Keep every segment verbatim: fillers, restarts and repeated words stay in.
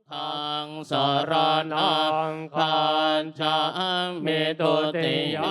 Dhammaṃ saraṇaṃ gacchāmi. Dutiyā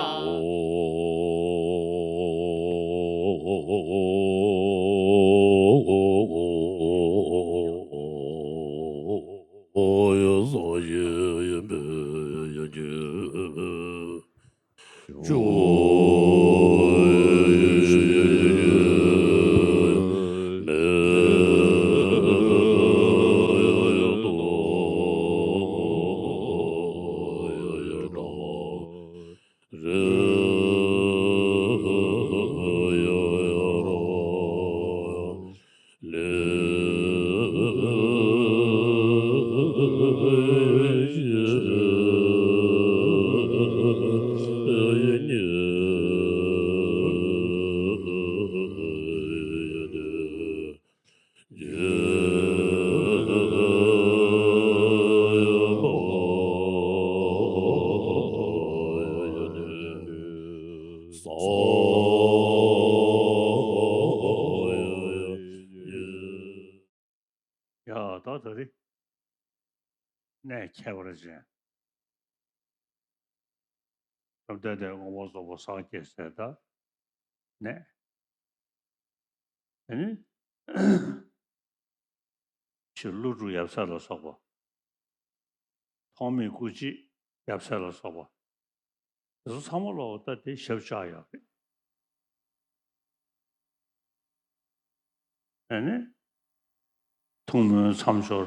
ཡ། ད་ད་རེས་གནས་ཁྱད་པར་ཅན། སྐབས་དེ་དེར་དབང་པོ་རྫོགས་པ་སངས་རྒྱས་ཟེར་ད་གནས། ཨ་ནི། ཕྱི་ཀླུ་སྒྲུབ་ཡབ་སྲས་ལ་སོགས་པ། ཐོགས་མེད་སྐུ་མཆེད་ཡབ་སྲས་ལ་སོགས་པ། དེ་ཚོ་ཚང་མ་ལོག་ད་དེ་ཞབས་བཅགས་ཡོད་རེད། ཨ་ནི། ཐུགས་སྨོན་མཚམས་སྦྱོར་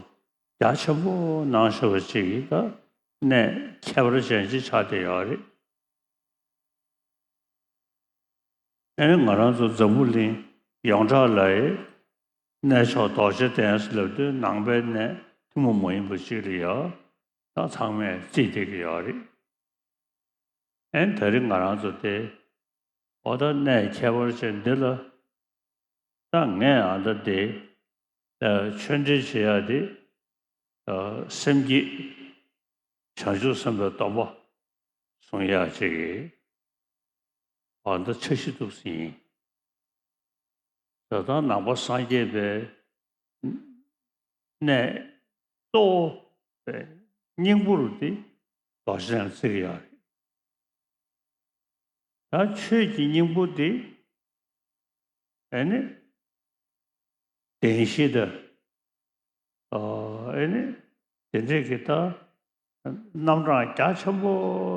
རྒྱ་ཆེན་པོ་གནང་བཞག་པ་ཅིག་གིས་ད་གནས་ཁྱད་པར་ཅན་ཅིག་ཆགས་བསྡད་ཡོད་རེད། ཨ་ནི་ང་རང་ཚོ་འཛམ་བུ་གླིང་ཡོངས་གྲགས་ལ་ཡི་གནས་མཆོག་རྡོ་རྗེ་གདན་ཟེར་ལབ་དུས་ནང་པའི་གནས་ཐུན་མོང་མ་ཡིན་པ་ཅིག་ལ་ཡ་ད་ཚང་མས་བརྩིས་བསྡད་ཀྱི་ཡོད་རེད། ཨ་ནི་ད་རེས་ང་རང་ཚོ་དེ་འོ་ད་གནས་ཁྱད་པར་ཅན་འདི་ལ་ད་ངས་ཨ་ད་དེ་ཆོས་འབྲེལ་བྱེད་ཡ་དེ་སེམས་བསྐྱེད་བྱང་ཆུབ་སེམས་དཔའི་སྡོམ་པ་བཟུང་ཡ་ཅིག་གི་བར་ད་འཆར་གཞི་འདུག་ཟིན། ད་ལྟ་ནང་པ་སངས་རྒྱས་པའི་གནས་གཙོ་བོ་པའི་སྙིང་པོ་རུ་དེ་རྡོ་རྗེ་གདན་བརྩི་གི་ཡོད་རེད། ད་ཆོས་ཀྱི་སྙིང་པོ་དེ་ཨ་ནི་བདེན་བཞི་དང་། ཨ་ནི་དེ་འདྲས་ཀྱི་ད་རྣམ་གྲངས་རྒྱ་ཆེན་པོ་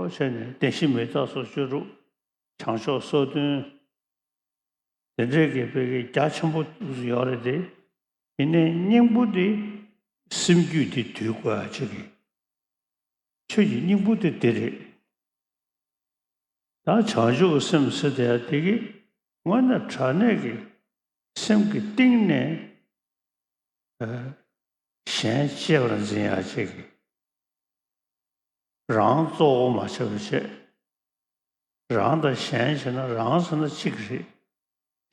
བྱས་ནས་བདེན་བཞི་མི་རྟག་སོགས་བཅུ་དྲུག་བྱང་ཆུབ་སོ་བདུན། དེ་འདྲས་ཀྱི་དཔེ་གི་རྒྱ་ཆེན་པོ་ཡོད་རེད་དེ། ཡིན་ནའི་སྙིང་པོ་དེ་སེམས་རྒྱུད་དེ་དུལ་དགོས་ཡ་ཅིག་གི་ཆོས་ཀྱི་སྙིང་པོ་དེ་དེ་རེད། ད་བྱང་ཆུབ་ཀྱི་སེམས་ཟེར་དེ་ཡ་དེ་གི་དངོས་གནས་དྲང་གནས་ཀྱི་སེམས་ཀྱི་གཏིང་ནས་གཞན་གཅེས་པར་འཛིན་ཡ་ཅིག་གི་རང་གཙོ་བོ་མ་ཆགས་པ་བྱས། རང་དང་གཞན་བྱས་ན་རང་ཟེར་ན་གཅིག་རེད།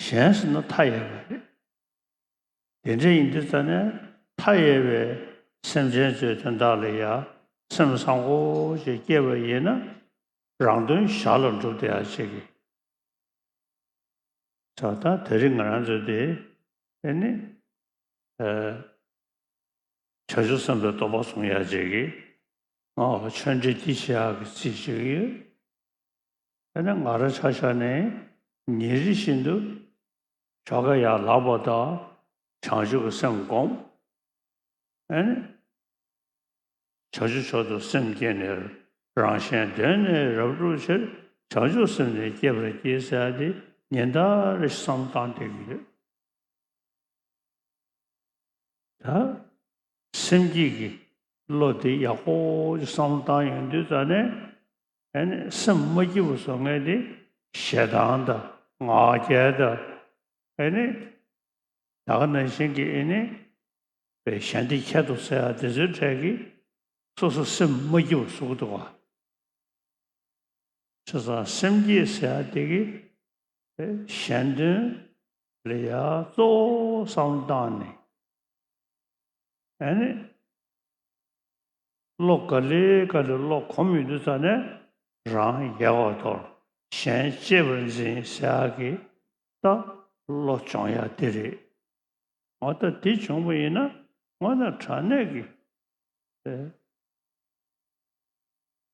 གཞན་ཟེར་ན་མཐའ་ཡས་པ་རེད། དེ་འདྲ་ཡིན་དུས་ཙ་ནས་མཐའ་ཡས་པའི་སེམས་ཅན་ཚོའི་དོན་དག་ལ་ཡ་སེམས་བཟང་པོ་ཞིག་སྐྱེས་པ་ཡིན་ན་རང་དོན་ཞར་ལ་འགྲུབ་བསྡད་ཡ་ཅིག་གི་ད་ལྟ་དེ་རིང་ང་རང་ཚོ་དེ་ཨེ་ནི་ཨེ་བྱང་ཆུབ་སེམས་དཔའི་སྡོམ་པ་བཟུང་ཡ་ཅིག་གི་ང་ཆོས་འབྲེལ་འདི་བྱེད་ཡག་གི་རྩིས་ཅིག་ཡོད། ཨེ་ནི་ང་རང་ཆ་བཞག་ནས་ཉིན་རེ་བཞིན་དུ་ཞོགས་ཀ་ཡར་ལངས་པ་དང་ བྱང་ཆུབ་ཀྱི་སེམས་བསྒོམ། ཨ་ནི། བྱང་ཆུབ་མཆོག་ཏུ་སེམས་བསྐྱེད་ནས། རང་གཞན་དོན་ནི་རབ་བསྒྲུབ་ཕྱིར། བྱང་ཆུབ་སེམས་ནི་བསྐྱེད་པར་བགྱི་ཟེར་ཡ་དེ་ཉིན་ལྟར་རེ་བསམ་བློ་བཏང་བསྡད་ཀྱི་ཡོད། ད་སེམས་བསྐྱེད་ཀྱི་བློ་དེ་ཡག་པོ་ཅིག་བསམ་བློ་བཏང་ཡོང་དུས་ཙ་ནས། ཨ་ནི་སེམས་མ་སྐྱིད་པ་བཟོ་མཁན་དེ་ཞེ་སྡང་དང་ང་རྒྱལ་དང་། ཨ་ནི་ད་ག་ནང་བཞིན་གྱི་ཨ་ནི་པའི་གཞན་དེ་ཁྱད་དུ་བསད་ཡ་དེ་ཚོའི་གྲས་ཀྱིས་སོ་སོ་སེམས་མ་སྐྱིད་པ་བཟོ་གི་འདུག་བ། བྱས་ཙང་སེམས་བསྐྱེད་ཟེར་ཡ་དེ་གི་གཞན་དོན་ལ་ཡ་གཙོ་བོ་བསམ་བློ་བཏང་ནས། ཨ་ནི། བློ་ག་ལེ་ག་ལེ་བློ་གོམས་ཡོང་དུས་ཙ་ནས། རང་ཡལ་བར་དོར། གཞན་གཅེས་པར་འཛིན་ཟེར་ཡ་གི་ད་བློ་སྦྱོང་ཡ་དེ་རེད། འོ་ད་དེ་བྱུང་བ་ཡིན་ན་དངོས་གནས་དྲང་གནས་ཀྱི། ཨེ།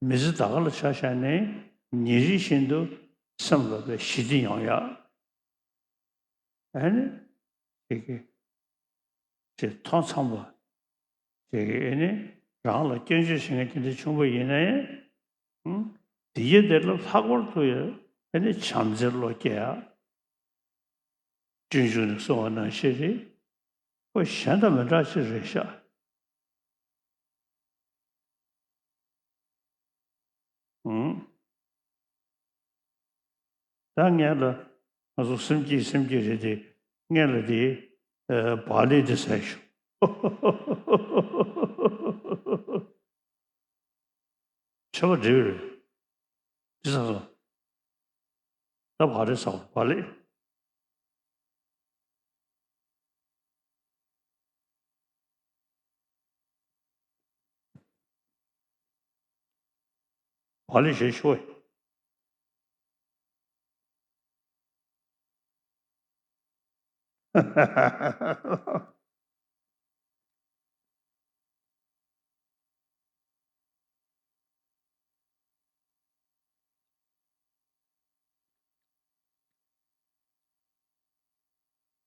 མི་ཚེ་ད་ག་ལ་ཆ་བཞག་ནའི་ཉིན་རེ་བཞིན་དུ་སེམས་ལ་དཔེ་ཞི་བདེ་ཡོང་ཡ། ཨ་ནི། དེ་གི་ཅེས་ཐོ་འཚམས་པ། དེ་གི་ཨ་ནི་རང་ལ་སྐྱོན་བརྗོད་བྱེད་མཁན་དེ་འདྲ་བྱུང་བ་ཡིན་ན་ཡང་། ཨང་། དེ་ཡི་དེ་ལ་ལྷག་པར་དུ་ཡང་ཨ་ནི་བྱམས་བརྩེའི་བློ་སྐྱེ་ཡ། སྤྱོད་འཇུག་ནས་གསུངས་པ་ནང་བཞིན་རེད། ཁོ་གཞན་དང་མི་འདྲ་ཅིག་རེད་ཤག་ཨང་། ད་ངས་ལ་ང་ཚོ་སེམས་བསྐྱེད་སེམས་བསྐྱེད་རེད་དེ། ངས་ལ་དེ་ཨ་བག་ལེབ་དེ་ཟས་ཤོག་ཆོས་པ་འདྲི་བ་རེད། འདི་ཟ་སོང་། ད་བག་ལེབ་ཟ་བ་བག་ལེབ། བག་ལེབ་བཞེས་ཤོག་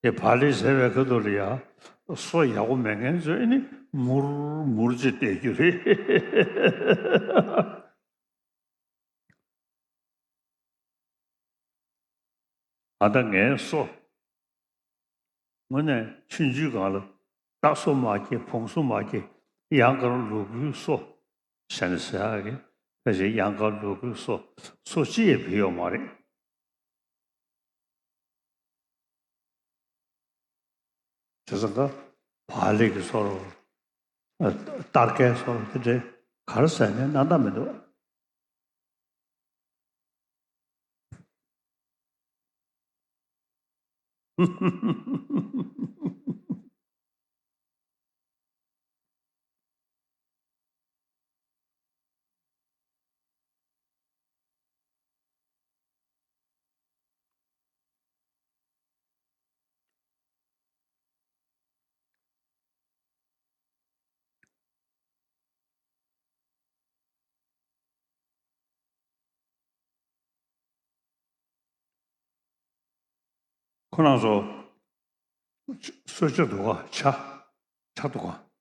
དེ་བག་ལེབ་ཟས་པའི་ཁ་ཐུག་ལ་ཡ། སོ་ཡག་པོ་མེད་མཁན་ཚོས་ནི་མུར་མུར་ཅིག་བལྟས་རྒྱུ་རེད། ཨ་ད་ངའི་སོ། དངོས་གནས་ཆུང་ཆུང་སྒང་ལ་སྟག་སོ་མ་སྐྱེས། བོང་སོ་མ་སྐྱེས། གཡང་དཀར་ལུ་གུའི་སོ། ཟེར་ནས་ཟེར་ཡག་གི་ཕལ་ཆེར་གཡང་དཀར་ལུ་གུའི་སོ། སོ་གཅིག་ཡང་བུད་ཡོད་མ་རེད། བྱས་ཙང་ཀ་བག་ལེབ་ཀྱི་བཟོ་རོགས། ཨ། སྟར་ཀའི་བཟོ་རོགས་དེ་འདྲའི་ག་རེ་ཟ་ནའི་སྣང་དག་མི་འདུག་ཁོ་རང་ཚོ་གསོལ་ཇ་འདུག་ག་ཇ། ཇ་འདུག་ག་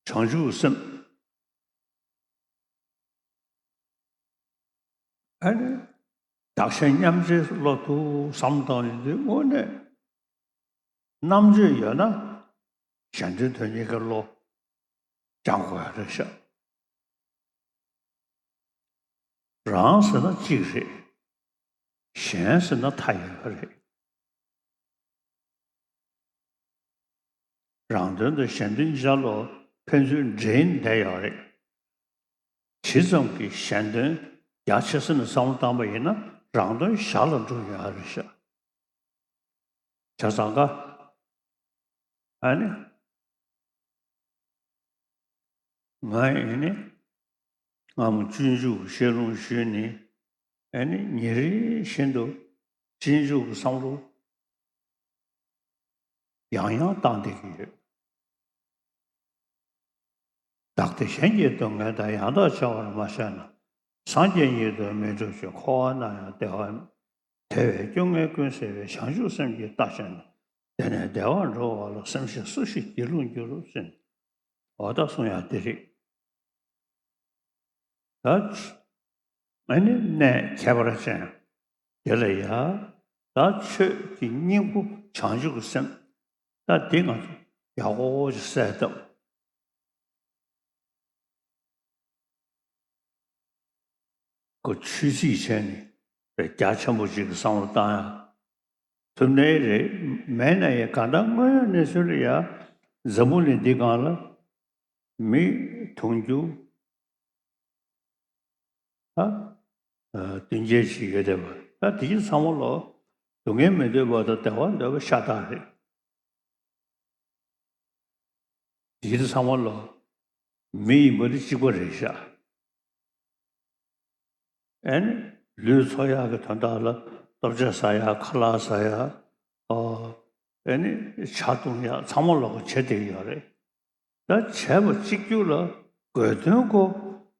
བྱང་ཆུབ་སེམས། ཨ་ནི། བདག་གཞན་མཉམ་བརྗེའི་བློ་ཐུག་བསམ་བཏང་ཡོང་དུས་དངོས་གནས། རྣམ་དཔྱོད་ཡོད་ན་གཞན་དོན་དོན་གཉིས་ཀའི་བློ་སྦྱང་དགོས་ཡ་རེད་ཤག་རང་ཟེར་ན་གཅིག་རེད། གཞན་ཟེར་ན་མཐའ་ཡས་པ་རེད། རང་དོན་དང་གཞན་དོན་གཉིས་ཆར་ལོ་ཕན་ཚུན་འདྲེས་བསྡད་ཡོད་རེད། ཇི་ཙམ་གྱིས་གཞན་དོན་རྒྱ་ཆེ་ས་ནས་བསམ་བློ་བཏང་པ་ཡིན་ན་ རང་དོན་ཞར་ལ་འགྲོ་ཡོད་རེད་ཤག་བྱས་ཙང་ཀ་ཨ་ནི། ང་ཡིན་ནི། སྔ་མོ་སྤྱོད་འཇུག་གི་ཞལ་ལུང་ཞུས་ནི། ཨ་ནི་ཉིན་རེ་བཞིན་དུ་སྤྱོད་འཇུག་གི་བསམ་བློ་ཡང་ཡང་བཏང་བསྡད་ཀྱི་ཡོད། བདག་བདེ་གཞན་གྱི་སྡུག་བསྔལ་དང་། ཡང་དག་བྱ་བར་མ་ཆགས་ན། སངས་རྒྱས་ཉིད་དུ་མི་འགྲུབ་ཕྱིར། འཁོར་བ་ན་ཡང་བདེ་བ་མེད། དེ་བས་སྐྱོ་ངལ་ཀུན་སེལ་བའི། བྱང་ཆུབ་སེམས་ཀྱིས་བདག་གཞན་དང་། དེ་ནས་བདེ་བར་འགྲོ་བ་ལ། སེམས་ཤེས་སུ་ཞིག་སྒྱིད་ལུག་འགྱུར་ཟེར། འོ་ད་གསུང་ཡག་དེ་རེད། ད་ཨ་ནི་གནས་ཁྱད་པར་ཅན་དེ་ལ་ཡ། ད་ཆོས་ཀྱི་སྙིང་པོ་བྱང་ཆུབ་ཀྱི་སེམས། ད་འདི་ང་ཚོ་ཡག་པོ་ཅིག་གསལ་བཏབ། ཁོ་ཆོས་སྲིད་བྱས་ནས་པའི་རྒྱ་ཆེན་པོ་ཅིག་གི་བསམ་བློ་བཏང་ཡ་ཐུབ་ནའི་རེད། མེད་ན་ཡང་གང་ལྟར་དངོས་ཡོད་གནས་ཚུལ་ལ་ཡ་འཛམ་བུ་གླིང་འདི་སྒང་ལ་མི་དུང་ཕྱུར་ད་བདུན་བརྒྱད་ཅིག་ཡོད་བསྡད་པ། ད་དེ་ཚོ་ཚང་མ་ལོ་སྡུག་བསྔལ་མི་འདོད་པ་དང་བདེ་བ་འདོད་པ་ཤ་སྟག་རེད། དེ་ཚོ་ཚང་མ་ལོ་མི་ཡིན་པ་ནི་གཅིག་པ་རེད་ཤག་ཨ་ནི་ལུས་འཚོ་ཡག་གི་དོན་དག་ལ་ལྟོ་ཆས་ཟ་ཡག་ཁ་ལག་ཟ་ཡག་ཨོ། ཨ་ནི་ཇ་འཐུང་ཡག་ཚང་མ་ལོག་གི་བྱེད་བསྡད་ཀྱི་ཡོད་རེད། ད་བྱས་པ་གཅིག་གྱུར་ལ་དགོས་དོན་ཁོ་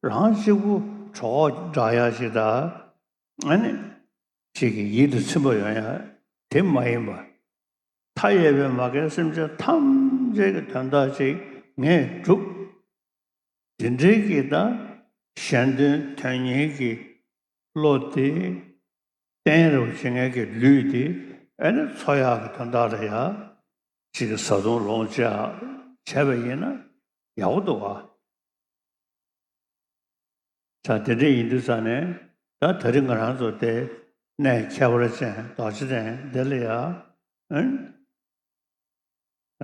རང་གཅིག་པུ་གྲོགས་འདྲ་ཡག་ཅིག་དང་། ཨ་ནི་ཅིག་གི་ཡིད་དུ་ཚིམ་པ་ཡོང་ཡག་དེ་མ་ཡིན་པ། མཐའ་ཡས་པའི་མ་རྒན་སེམས་ཅན་ཐམས་ཅད་ཀྱི་དོན་དག་ཅིག་ངས་བསྒྲུབ། དེ་འདྲའི་གི་ད་གཞན་དོན་དོན་གཉེར་གྱི་བློ་དེ་བརྟན་རུ་བྱེད་མཁན་གྱི་ལུས་དེ་ཨ་ནི་འཚོ་ཡག་གི་དོན་དག་ལ་ཡ་ཅིག་གི་བཟའ་བཏུང་ལོངས་སྤྱད་བྱས་པ་ཡིན་ན་ཡག་པོ་འདུག་ག་ད་དེ་འདྲ་ཡིན་དུས་ཙང་ནས་ད་ད་རིང་ང་རང་ཚོ་དེ་གནས་ཁྱད་པར་ཅན་རྡོ་རྗེ་གདན་འདི་ལ་ཡ་ཨ་ནི།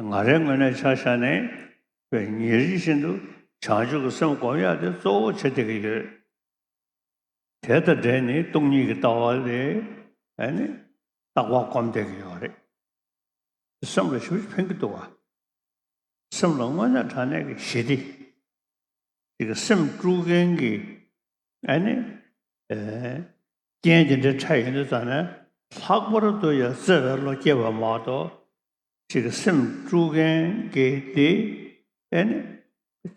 ང་རའི་ངོས་ནས་ཆ་བཞག་ནས་ཉིན་རེ་བཞིན་དུ་བྱང་ཆུབ་ཀྱི་སེམས་སྒོམ་ཡག་དེ་གཙོ་བོ་བྱེད་བསྡད་ཀྱི་ཡོད། དེ་དང་འབྲེལ་ནས་སྟོང་ཉིད་ཀྱི་ལྟ་བ་ལས་ཨ་ནི་རྟག་པར་སྒོམ་བསྡད་ཀྱི་ཡོད་རེད། སེམས་ལ་ཞེ་པོ་ཕན་གྱི་འདུག་བ། སེམས་ལ་དངོས་གནས་དྲང་གནས་ཀྱི་ཞི་བདེ། དེ་གི་སེམས་དཀྲུག་མཁན་གྱི་ཨ་ནི། ཨེ། རྐྱེན་དེ་འདྲའི་འཕྲད་ཡོང་དུས་ཙང་ནས་ལྷག་པར་དུ་ཡང་བརྩེ་བའི་བློ་སྐྱེས་པ་མ་གཏོགས། ཅིག་སེམས་དཀྲུག་མཁན་གྱི་དེ་ཨ་ནི།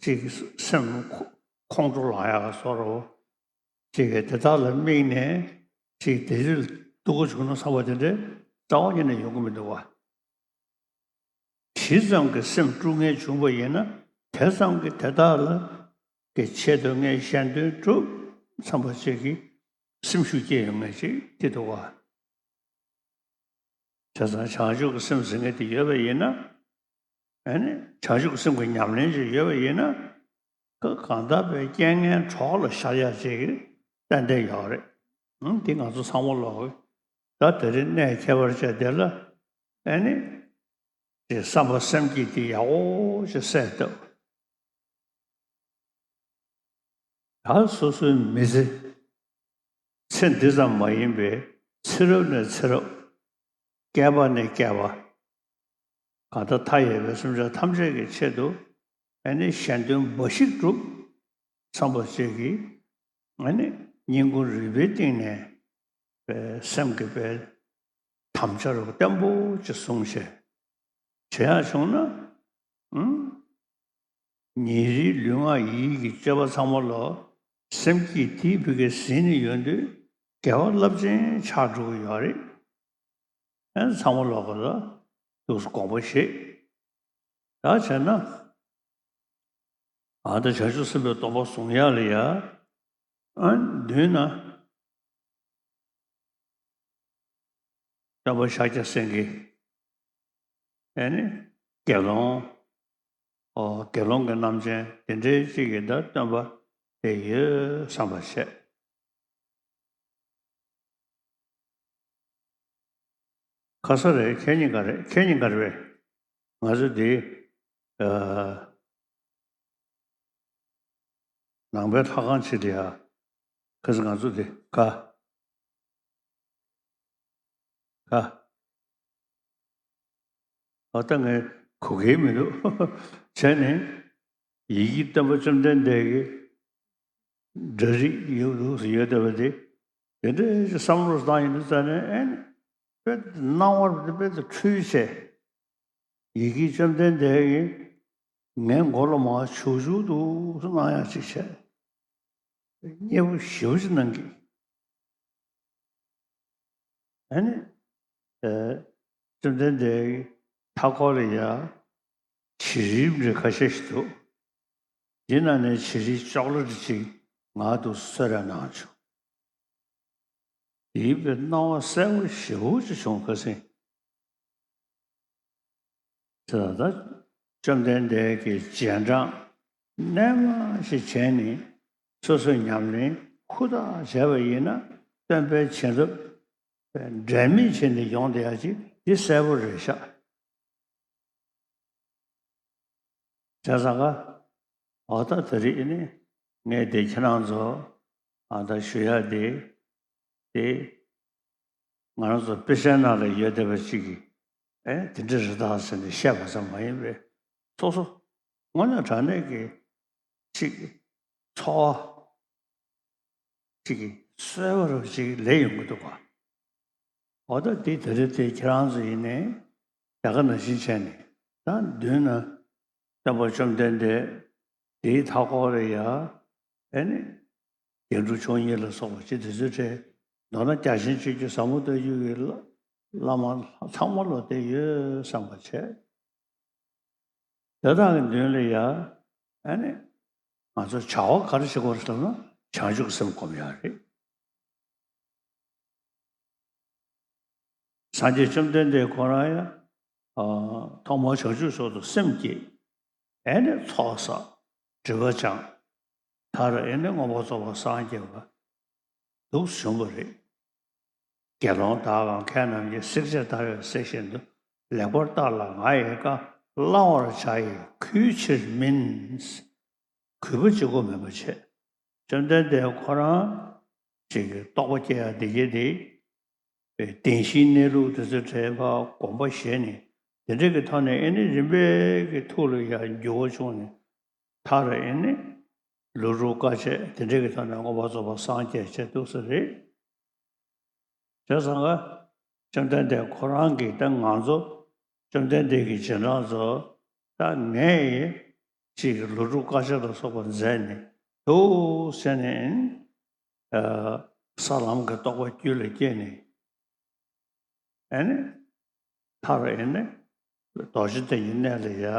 ཅིག་སེམས་ཁོང་ཁྲོ་ལངས་ཡག་བཟོ་འདྲ་བོ། ཅིག་དེ་དག་ལ་དམིགས་ནས་ཅིག་དེ་རིགས་སྡུག་གོ་བྱུང་ན་བསམ་པ་དེ་འདྲའི་རྩ་བ་ཉིད་ནས་ཡོང་གི་མི་འདུག་བ། ཇི་ཙམ་གྱི་སེམས་དཀྲུག་མཁན་བྱུང་བ་ཡིན་ན་དེ་ཙམ་གྱིས་དེ་དག་ལ་གི་ཆེད་དུ་ངས་གཞན་དོན་སྒྲུབ་བསམ་པ་ཅིག་གི་སེམས་ཤུགས་སྐྱེ་ཡོང་མཁན་ཅིག་དེ་འདུག་བ། བྱས་ཙང་བྱང་ཆུབ་ཀྱི་སེམས་ཟེར་མཁན་དེ་ཡོད་པ་ཡིན་ན། ཨ་ནི་བྱང་ཆུབ་ཀྱི་སེམས་ཀྱི་ཉམས་ལེན་ཅིག་ཡོད་པ་ཡིན་ན། ཁོ་གང་ལྟར་པའི་རྐྱེན་ངན་གྲོགས་ལ་ཤར་ཡག་ཅིག་ཏན་ཏན་ཡོད་རེད། ཨང་། འདི་ང་ཚོ་ཚང་མ་ལོག་གི་ད་དེ་རིང་གནས་ཁྱད་པར་ཅན་དེ་ལ་ཨ་ནི་དེ་བསམ་པ་སེམས་བསྐྱེད་དེ་ཡག་པོ་ཅིག་གསལ་བཏབ། ད་སོ་སོའི་མི་ཚེ། ཚེ་འདི་ཙམ་མ་ཡིན་པའི་ཚེ་རབས་ནས་ཚེ་རབས། བསྐལ་པ་ནས་བསྐལ་པ། གང་ལྟར་མཐའ་ཡས་པའི་སེམས་ཅན་ཐམས་ཅད་ཀྱི་ཆེད་དུ་ཨ་ནི་གཞན་དོན་འབའ་ཞིག་སྒྲུབ་བསམ་པ་ཅིག་གིས་ཨ་ནི་སྙིང་ཁུང་རུས་པའི་གཏིང་ནས་པའི་སེམས་ཀྱི་པའི་དམ་བཅའ་རུ་བརྟན་པོ་ཅིག་བཟུང་བྱས། བྱེད་ཡག་བྱུང་ན། ཨང་། ཉིན་རེའི་ལུས་ངག་ཡིད་ཀྱི་སྤྱོད་པ་ཚང་མ་ལོ་སེམས་བསྐྱེད་དེའི་ཕ་གིར་ཟིན་ནས་ཡོང་དུས་དགེ་བ་རླབས་ཆེན་ཆགས་འགྲོ་གི་ཡོད་རེད། ཨ་ཚང་མ་ལོ་ག་ལ་འདུག་སེ་དགོངས་པ་བཞེས། ད་བྱས་ན། ཨ་ད་བྱང་ཆུབ་སེམས་དཔའི་སྡོམ་པ་བཟུང་ཡག་ལ་ཡ། ཨ་མདུན་ན། སྟོན་པ་ཤཱཀྱ་སེང་གེ། ཨེ་ནི། དགེ་སློང་། ཨོ་དགེ་སློང་གི་རྣམ་ཅན་དེ་འདྲའི་གཅིག་གིས་ད་སྟོན་པ་དེ་ཡོད་བསམ་པ་བྱས། ཁ་ས་རེད། ཁྱེད་གཉིས་ཀ་རེད། ཁྱེད་གཉིས་ཀ་རེད་པས། ང་ཚོ་འདི། ཨ། ནང་པའི་ལྷ་ཁང་ཆེ་དེ་ཡ། ཁ་ས་ང་ཚོ་འདི་ཀ། ཨ། ཨ་ད་ངས་གོ་གི་མི་འདུག་བྱས་ནས་ཡི་གེ་སྟོན་པ་བཅོམ་ལྡན་འདས་ཀྱི་འདྲ་རིས་ཡོད་འདུག་ཟེར་ཡོད་བསྡད་པ་དེ། དེ་འདྲའི་བསམ་བློ་བཏང་ཡིན་དུས་ཙ་ནས་ཨེ་ནི་དཔེ་སྣང་བར་དཔེ་དུ་འཁྲུལ་བྱས། ཡི་གེ་བཅོམ་ལྡན་འདས་ཀྱིས་ངའི་མགོ་ལ་མར་བྱུག་བྱུག་ཏུ་གནང་ཡག་ཅིག་བྱས། མཉེས་པོ་ཞེ་པོ་ཅིག་གནང་གི། ཨ་ནི། ཨེ། བཅོམ་ལྡན་འདས་ཀྱི་མཐའ་འཁོར་ལ་ཡ། བྱི་རིལ་འདྲ་ཁ་ཤས་ཤིག་འདུག་འདི་ནང་ནས་བྱི་རིལ་ཅོག་ལེ་འདྲ་ཅིག་ང་དུ་གསོལ་རས་གནང་བྱུང་། དེའི་དཔེ་སྣང་བ་གསལ་པོ་ཞེ་པོ་ཅིག་བྱུང་ཁ་སེང་། དེ་ལ་ད་བཅོམ་ལྡན་འདས་ཀྱི་རྗེས་འབྲང་རྣལ་མ་ཞིག་བྱས་ནས་སོ་སོའི་ཉམས་ལེན་ཧུར་ཐག་བྱས་པ་ཡིན་ན་སྟོན་པའི་བྱིན་རླབས་འབྲལ་མེད་བྱས་ནས་ཡོང་བསྡད་ཡ་ཅིག་འདི་གསལ་པོ་རེད་ཤག་བྱས་ཙང་ཀ། འོ་ད་དེ་རིང་ནི་ངས་དེ་ཁྱེད་རང་ཚོ་ཨ་ད་ཞུ་ཡ་དེ་དེ་ང་རང་ཚོ་དཔེ་ཆའི་ནང་ལ་ཡོད་བསྡད་པ་ཅིག་གིས་ཨེ་དེ་འདྲ་རེད་ད་ཟེར་ནས་བཤད་པ་ཙམ་མ་ཡིན་པའི་སོ་སོ་དངོས་གནས་དྲང་གནས་ཀྱི་ཅིག་འཚོ་བ་ཅིག་གི་གསོལ་བ་རུ་ཅིག་ལས་ཡོང་གི་འདུག་ག་འོ་ད་དེ་དེ་རེད་དེ་ཁྱེད་རང་ཚོ་ཡིན་ནའི་ད་ག་ནང་བཞིན་བྱས་ནས་ད་མདུན་ན་སྟོན་པ་བཅོམ་ལྡན་འདས་དེའི་མཐའ་འཁོར་རེ་ཡ་ཨེ་ནི་རྒྱན་དྲུག་མཆོག་གཉིས་ལ་སོགས་པ་ཅི་དེ་ཚོའི་གྲས་མདོར་ན་རྒྱ་ཆེན་སྤྱོད་བརྒྱུད་ཟབ་མོ་ལྟ་བུའི་བླ་མ་ཚང་མ་ལོ་དེ་ཡོད་བསམ་པ་བྱས། དེ་དག་གི་མདུན་ལ་ཡ། ཨ་ནི། ང་ཚོ་བྱ་བ་ག་རེ་བྱེད་དགོས་རེད་ཟེར་ན་བྱང་ཆུབ་སེམས་སྒོམ་ཡག་རེད། སངས་རྒྱས་བཅོམ་ལྡན་འདས་ཁོ་རང་ཡ། ཨ། ཐོག་མར་བྱང་ཆུབ་མཆོག་ཏུ་སེམས་བསྐྱེད། ཨ་ནི་ཚོགས་བསགས། སྒྲིབ་པ་སྦྱངས། མཐར་ཨ་ནི་མངོན་པར་རྫོགས་པར་སངས་རྒྱས་པ། འདུག་བྱུང་བ་རེད། དགེ་སློང་དག་གམ་མཁས་རྣམས་ཀྱིས། བསྲེགས་བཅད་བརྡར་བའི་གསེར་བཞིན་དུ། ལེགས་པར་བརྟགས་ལ་ང་ཡི་བཀའ། བླང་བར་བྱ་ཡི་གུས་ཕྱིར་མིན། གུས་པ་བྱེད་དགོས་མིན་པ་བྱས། བཅོམ་ལྡན་འདས་ཁོ་རང་ཅིག་གི་རྟོགས་པ་སྐྱེ་ཡ་འདི་གྱད་དེ། བདེན་བཞིའི་གནས་ལུགས་དེ་ཚོའི་གྲས་ཕར་དགོངས་པ་བཞེས་ནས་དེ་འདྲ་གི་ཐོག་ནས་ཨེ་ནི་རིམ་པས་ཀྱི་ཐུགས་ལ་ཡ་འགྱུར་བ་བྱུང་ནས། མཐར་ཨེ་ནི་ལོ་དྲུག་དཀའ་སྤྱད་དེ་འདྲ་གི་ཐོག་ནས་མངོན་པར་རྫོགས་པར་སངས་རྒྱས་བྱས་འདུག་ས་རེད། བྱས་ཙང་ཀ། བཅོམ་ལྡན་འདས་ཁོ་རང་གིས་ད་ང་ཚོ་བཅོམ་ལྡན་འདས་ཀྱི་རྗེས་འབྲང་ཚོ་ད་ངས་ཅིག་ལོ་དྲུག་དཀའ་སྤྱད་ལ་སོགས་པ་མཛད་ནས་འདུག་ཟེར་ནས། ཨ། ས་ལམ་གྱི་རྟོགས་པ་རྒྱུད་ལ་སྐྱེས་ནས། ཨེ་ནི། མཐར་ཨེ་ནི། རྡོ་རྗེ་གདན་གྱི་གནས་ལ་ཡ།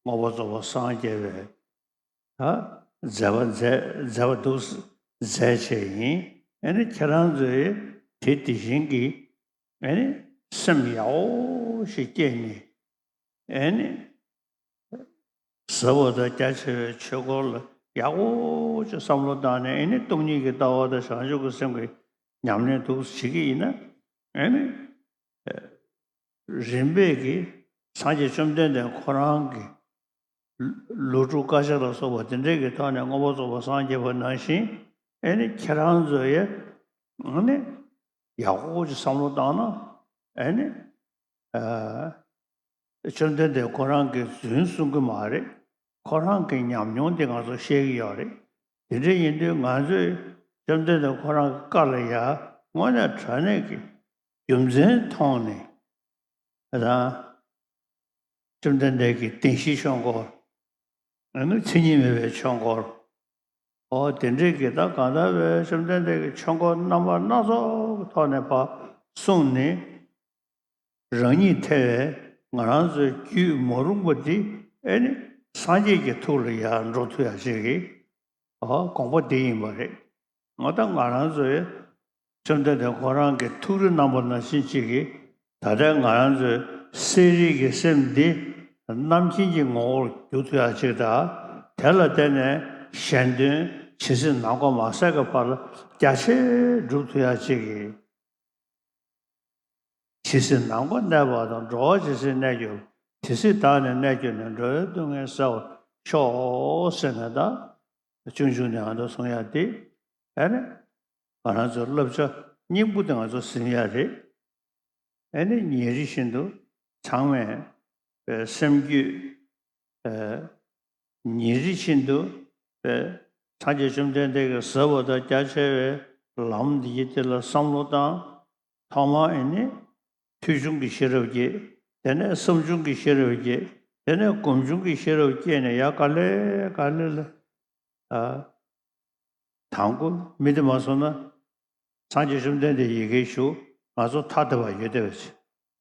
མངོན་པར་རྫོགས་པར་སངས་རྒྱས་པའི། ད། མཛད་པ་མཛད་མཛད་པ་འདུག་མཛད་བྱས་ཡིན། ཨེ་ནི་ཁྱེད་རང་ཚོས་དེ་དེ་བཞིན་གྱི། ཨེ་ནི། སེམས་ཡག་པོ་ཞིག་བསྐྱེད་ནས། ཨེ་ནི། ཟབ་པ་དང་རྒྱ་ཆེ་བའི་ཆོས་སྐོར་ལ་ཡག་པོ་ཅིག་བསམ་བློ་བཏང་ནས། ཨེ་ནི་སྟོང་ཉིད་ཀྱི་ལྟ་བ་དང་བྱང་ཆུབ་ཀྱི་སེམས་ཀྱི་ཉམས་ལེན་འདུག་བྱེད་ཀྱི་ཡིན་ན། ཨེ་ནི། རིམ་པས་ཀྱིས་སངས་རྒྱས་བཅོམ་ལྡན་འདས་ཁོ་རང་གི་ལོ་དྲུག་དཀའ་སྤྱད་ལ་སོགས་པ་དེ་འདྲའི་གི་ཐོག་ནས་མངོན་པར་རྫོགས་པར་སངས་རྒྱས་པ་ནང་བཞིན། ཨེ་ནི་ཁྱེད་རང་ཚོ་ཡ། ཨེ་ནི། ཡག་པོ་ཅིག་བསམ་བློ་བཏང་ན། ཨེ་ནི། ཨ། བཅོམ་ལྡན་འདས་ཁོ་རང་གིས་རྫུན་གསུང་གི་མ་རེད། ཁོ་རང་གི་ཉམས་མྱོང་དེ་ང་ཚོ་བཤད་ཀྱི་ཡོད་རེད། དེ་འདྲ་ཡིན་དུས་ང་ཚོས་བཅོམ་ལྡན་འདས་ཁོ་རང་གི་བཀའ་ལ་ཡ་དངོས་གནས་དྲང་གནས་ཀྱི་རྒྱུ་མཚན་མཐོང་ནས། ད། བཅོམ་ལྡན་འདས་ཀྱི་བདེན་བཞིའི་ཆོས་འཁོར། ཨ་ནི་མཚན་ཉིད་མེད་པའི་ཆོས་འཁོར། ཨོ་དེ་འདྲའི་གི་ད་གང་ལྟར་བའི་བཅོམ་ལྡན་འདས་ཀྱི་ཆོས་འཁོར་རྣམ་པ་སྣ་ཚོགས་ཀྱི་ཐོག་ནས་ཕར་གསུངས་ནས། རང་ཉིད་ཐེ་བའི་ང་རང་ཚོའི་རྒྱུད་མ་རུངས་པ་འདི་ཨེ་ནི་སངས་རྒྱས་ཀྱི་ཐུགས་ལ་ཡར་འགྲོ་ཐུབ་ཡ་ཞིག་གི། ཨོ་དགོངས་པ་འདི་ཡིན་པ་རེད། ང་ད་ང་རང་ཚོའི་བཅོམ་ལྡན་འདས་ཁོ་རང་གི་ཐུགས་རེ་གནང་བ་ནང་བཞིན་ཅིག་གིས། ད་ལྟའི་ང་རང་ཚོའི་གསལ་རིག་གི་སེམས་འདི་རྣམ་མཁྱེན་གྱི་ངོ་བོར་འགྱུར་ཐུབ་ཡག་ཅིག་དང་། དེ་ལ་བརྟེན་ནས་གཞན་དོན་ཇི་སྲིད་ནམ་མཁའ་མ་ཟད་ཀྱི་བར་ལ་རྒྱ་ཆེར་འགྲུབ་ཐུབ་ཡག་ཅིག་གིས། ཇི་སྲིད་ནམ་མཁའ་གནས་པ་དང་། འགྲོ་བ་ཇི་སྲིད་གནས་གྱུར། དེ་སྲིད་བདག་ནི་གནས་གྱུར་ནས། འགྲོ་བའི་སྡུག་བསྔལ་སེལ་བར་ཤོག་ཟེར་ནས། ད་ཆུང་ཆུང་ནས་ང་ཚོ་གསུང་ཡག་དེ་ཨེ་ནི་ང་རང་ཚོའི་བསླབ་བྱ་སྙིང་པོ་དེ་ང་ཚོ་ཟིན་ཡག་རེད། ཨེ་ནི་ཉིན་རེ་བཞིན་དུ་ཚང་མས་པའི་སེམས་རྒྱུད་ཨེ་ཉིན་རེ་བཞིན་དུ་པའི་སངས་རྒྱས་བཅོམ་ལྡན་འདས་ཀྱིས་ཟབ་པ་དང་རྒྱ་ཆེ་བའི་ལམ་འདི་ཡི་དེ་ལ་བསམ་བློ་བཏང་། ཐོག་མར་ཨེ་ནི་ཐོས་བྱུང་གི་ཤེས་རབ་སྐྱེ། དེ་ནས་བསམ་བྱུང་གི་ཤེས་རབ་སྐྱེ། དེ་ནས་སྒོམ་བྱུང་གི་ཤེས་རབ་སྐྱེས་ནས་ཡར་ག་ལེ་ག་ལེ་ལ་ཨ། དང་པོ་མི་དེ་མ་སོང་ན། སངས་རྒྱས་བཅོམ་ལྡན་འདས་ཡི་གེ་ཞུ། ང་ཚོ་ཐ་དད་པ་ཡོད་བསྡད་པ་ཅིག་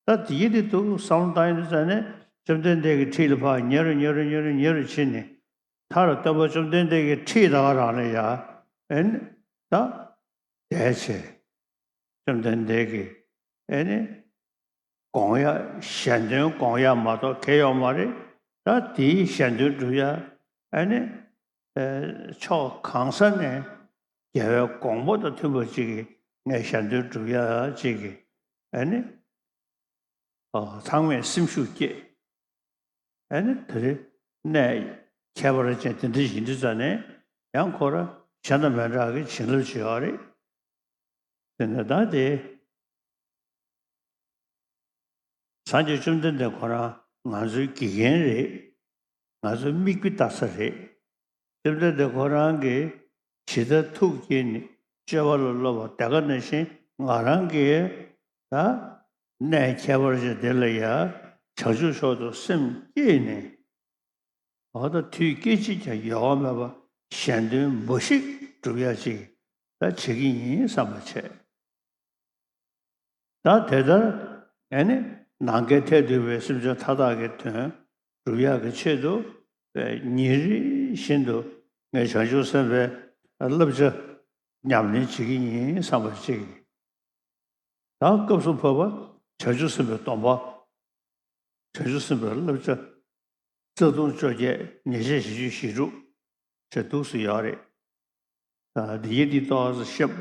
ད་དེ་ཡི་དེ་འདུག་བསམ་བློ་བཏང་ཡོང་དུས་ཙ་ནས་བཅོམ་ལྡན་འདས་ཀྱི་ཁྲིད་ལ་ཕར་ཉེ་རུ་ཉེ་རུ་ཉེ་རུ་ཉེ་རུ་ཕྱིན་ནས། མཐར་སྟོན་པ་བཅོམ་ལྡན་འདས་ཀྱི་ཁྲིད་ད་ག་རང་ལ་ཡ། ཨེ་ནི་ད་དད་བྱས། བཅོམ་ལྡན་འདས་ཀྱི་ཨེ་ནི་དགོངས་ཡ་གཞན་དོན་དགོངས་ཡ་མ་གཏོགས་གལ་ཡོད་མ་རེད། ད་དེའི་གཞན་དོན་སྒྲུབ་ཡ་ཨེ་ནི་ཕྱོགས་གང་ས་ནས་རྒྱལ་བའི་དགོངས་པ་དང་མཐུན་པ་ཅིག་གིས་ངས་གཞན་དོན་སྒྲུབ་ཡ་ཅིག་གིས་ཨེ་ནི་ཚང་མས་སེམས་ཤུགས་བསྐྱེད། ཨེ་ནི་དེ་རིང་གནས་ཁྱད་པར་ཅན་དེ་འདྲ་ཡིན་དུས་ཙ་ནས་ཡང་ཁོ་རང་གཞན་དང་མི་འདྲ་གི་བྱིན་རླབས་ཅིག་ཡོད་རེད། དེ་ནས་ད་དེ། སངས་རྒྱས་བཅོམ་ལྡན་འདས་ཁོ་རང་ང་ཚོའི་དགེ་རྒན་རེད། ང་ཚོའི་མིག་དཔེ་ལྟ་ས་རེད། བཅོམ་ལྡན་འདས་ཁོ་རང་གིས་ཇི་ལྟར་ཐུགས་བསྐྱེད་ནས་སྤྱོད་པ་ལ་སློབ་པ་དེ་ག་ནང་བཞིན་ང་རང་གིས་ད་གནས་ཁྱད་པར་ཅན་དེ་ལ་ཡང་བྱང་ཆུབ་མཆོག་ཏུ་སེམས་བསྐྱེད་ནས། འོ་ད་དུས་སྐད་ཅིག་ཀྱང་ཡལ་བ་མེད་པར་གཞན་དོན་འབའ་ཞིག་སྒྲུབ་ཡ་ཅིག་ད་བྱེད་ཀྱི་ཡིན་བསམ་པ་བྱས། ད་དེ་ལྟར་ཨེ་ནི་ནམ་མཁའི་མཐས་གཏུགས་པའི་སེམས་ཅན་མཐའ་དག་གི་དོན་སྒྲུབ་ཡག་གི་ཆེད་དུ་ཉིན་རེ་བཞིན་དུ་ངས་བྱང་ཆུབ་སེམས་དཔའི་བསླབ་བྱ་ཉམས་ལེན་བྱེད་ཀྱི་ཡིན་བསམ་པ་ཅིག་ད་སྐབས་སུ་བབ་པ་བྱང་ཆུབ་སེམས་དཔའི་སྡོམ་པ། བྱང་ཆུབ་སེམས་དཔའི་བསླབ་བྱ། རྩ་ལྟུང་བཅོ་བརྒྱད། ཉེས་བྱས་བཞི་བཅུ་ཞེ་དྲུག་ཅེས་འདུག་སེ་ཡོད་རེད། འདི་ཡི་འདི་ཏོག་ཙམ་ཤེས་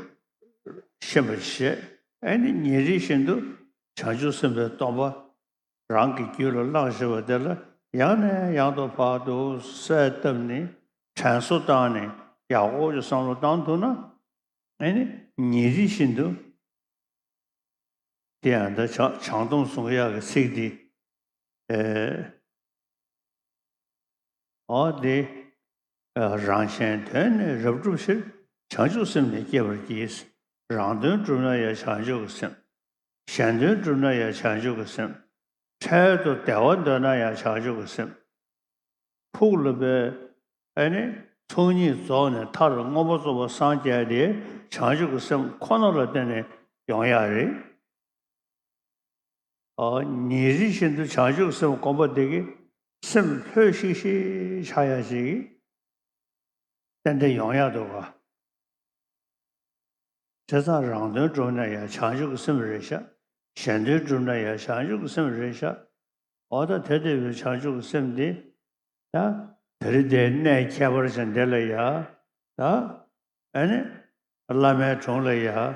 ཤེས་པར་བྱས། ཨེ་ནི་ཉིན་རེ་བཞིན་དུ་བྱང་ཆུབ་སེམས་དཔའི་སྡོམ་པ་རང་གི་རྒྱུད་ལ་བླངས་བཞིན་པ་དེ་ལ་ཡང་ནས་ཡང་དུ་བར་དུ་གསལ་བཏབ་ནས་དྲན་གསོ་བཏང་ནས་ཡག་པོ་ཅིག་བསམ་བློ་བཏང་ཐུབ་ན། ཨེ་ནི་ཉིན་རེ་བཞིན་དུ། དེ་ཡང་ད་བྱང་བྱང་སྡོམ་གསུང་ཡག་གི་ཚིག་འདི། ཨེ། འོ་དེ། རང་གཞན་དོན་ནི་རབ་བསྒྲུབ་ཕྱིར། བྱང་ཆུབ་སེམས་ནི་བསྐྱེད་པར་བགྱི། རང་དོན་བསྒྲུབ་ན་ཡང་བྱང་ཆུབ་ཀྱི་སེམས། གཞན་དོན་བསྒྲུབ་ན་ཡང་བྱང་ཆུབ་ཀྱི་སེམས། འཕྲལ་དུ་བདེ་བ་འདོད་ན་ཡང་བྱང་ཆུབ་ཀྱི་སེམས། ཕུགས་ལ་པའི་ཨ་ནི་ཚོགས་གཉིས་རྫོགས་ནས་མཐར་མངོན་པར་རྫོགས་པར་སངས་རྒྱས་ཏེ་བྱང་ཆུབ་ཀྱི་སེམས་ཁོ་ན་ལ་བརྟེན་ནས་ཡོང་ཡག་རེད། ཨ། ཉིན་རེ་བཞིན་དུ་བྱང་ཆུབ་སེམས་སྒོམ་པ་དེ་གིས་སེམས་ལྷོད་ཤིག་ཤིག་ཆགས་ཡག་ཅིག་ཏན་ཏན་ཡོང་ཡག་འདུག་ག་བྱས་ཙང་རང་དོན་བསྒྲུབ་ན་ཡང་བྱང་ཆུབ་ཀྱི་སེམས་རེད་ཤག་གཞན་དོན་བསྒྲུབ་ན་ཡང་བྱང་ཆུབ་ཀྱི་སེམས་རེད་ཤག་འོ་ད་དེ་ལྟ་བུའི་བྱང་ཆུབ་ཀྱི་སེམས་འདི་ད་དེ་རིང་འདིར་གནས་ཁྱད་པར་ཅན་འདི་ལ་ཡ་ད་ཨ་ནི་བླ་མའི་དྲུང་ལ་ཡ་ཨ་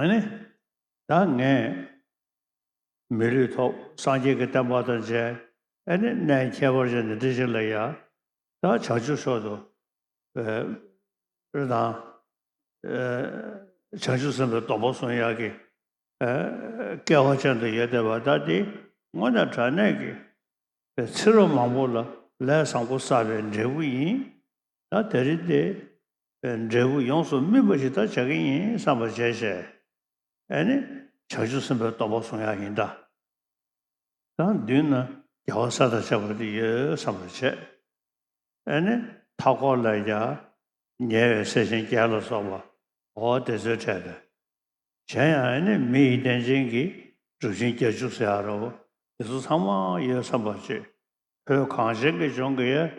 ནི་ད་ངས་མི་ལུས་ཐོབ། སངས་རྒྱས་ཀྱི་བསྟན་པ་དང་མཇལ། ཨ་ནི་གནས་ཁྱད་པར་ཅན་འདི་འདྲ་ཞིག་ལ་ཡ་ད་བྱང་ཆུབ་མཆོག་ཏུ་ཨེ་དང་ཨེ་བྱང་ཆུབ་སེམས་དཔའི་སྡོམ་པ་སྲུང་ཡག་གི་ཨེ་སྐལ་བ་ཅན་དུ་ཡོད་བསྡད་པ་ད་དེ་དངོས་གནས་དྲང་གནས་ཀྱི་ཚེ་རབས་མང་པོ་ལ་ལས་བཟང་པོ་བསགས་པའི་འབྲས་བུ་ཡིན། ད་དེ་རིང་དེ་འབྲས་བུ་ཡོངས་སུ་སྨིན་པ་ཞིག་ད་བྱ་གི་ཡིན་བསམ་པ་བྱས་བྱས། ཨེ་ནི་བྱང་ཆུབ་སེམས་དཔའི་སྡོམ་པ་སྲུང་ཡག་ཡིན་ད། ད་མདུན་ན་རྒྱལ་བ་སྲས་དང་བཅས་པ་དེ་ཡོད་བསམ་པ་བྱས། ཨེ་ནི་མཐའ་འཁོར་ལ་ཡ་ཉེ་བའི་སྲས་ཆེན་བརྒྱད་ལ་སོགས་པ་འོ་དེ་ཚོའི་གྲས་དེ། གཞན་ཡང་ཨེ་ནི་མི་ཡི་རྟེན་ཅན་གྱི་གྲུབ་ཆེན་བརྒྱད་ཅུ་ཟེར་ཡག་རོ་དེ་ཚོ་ཚང་མ་ཡོད་བསམ་པ་བྱས། བོད་གངས་ཅན་གྱི་ལྗོངས་ཀྱི་ཡ།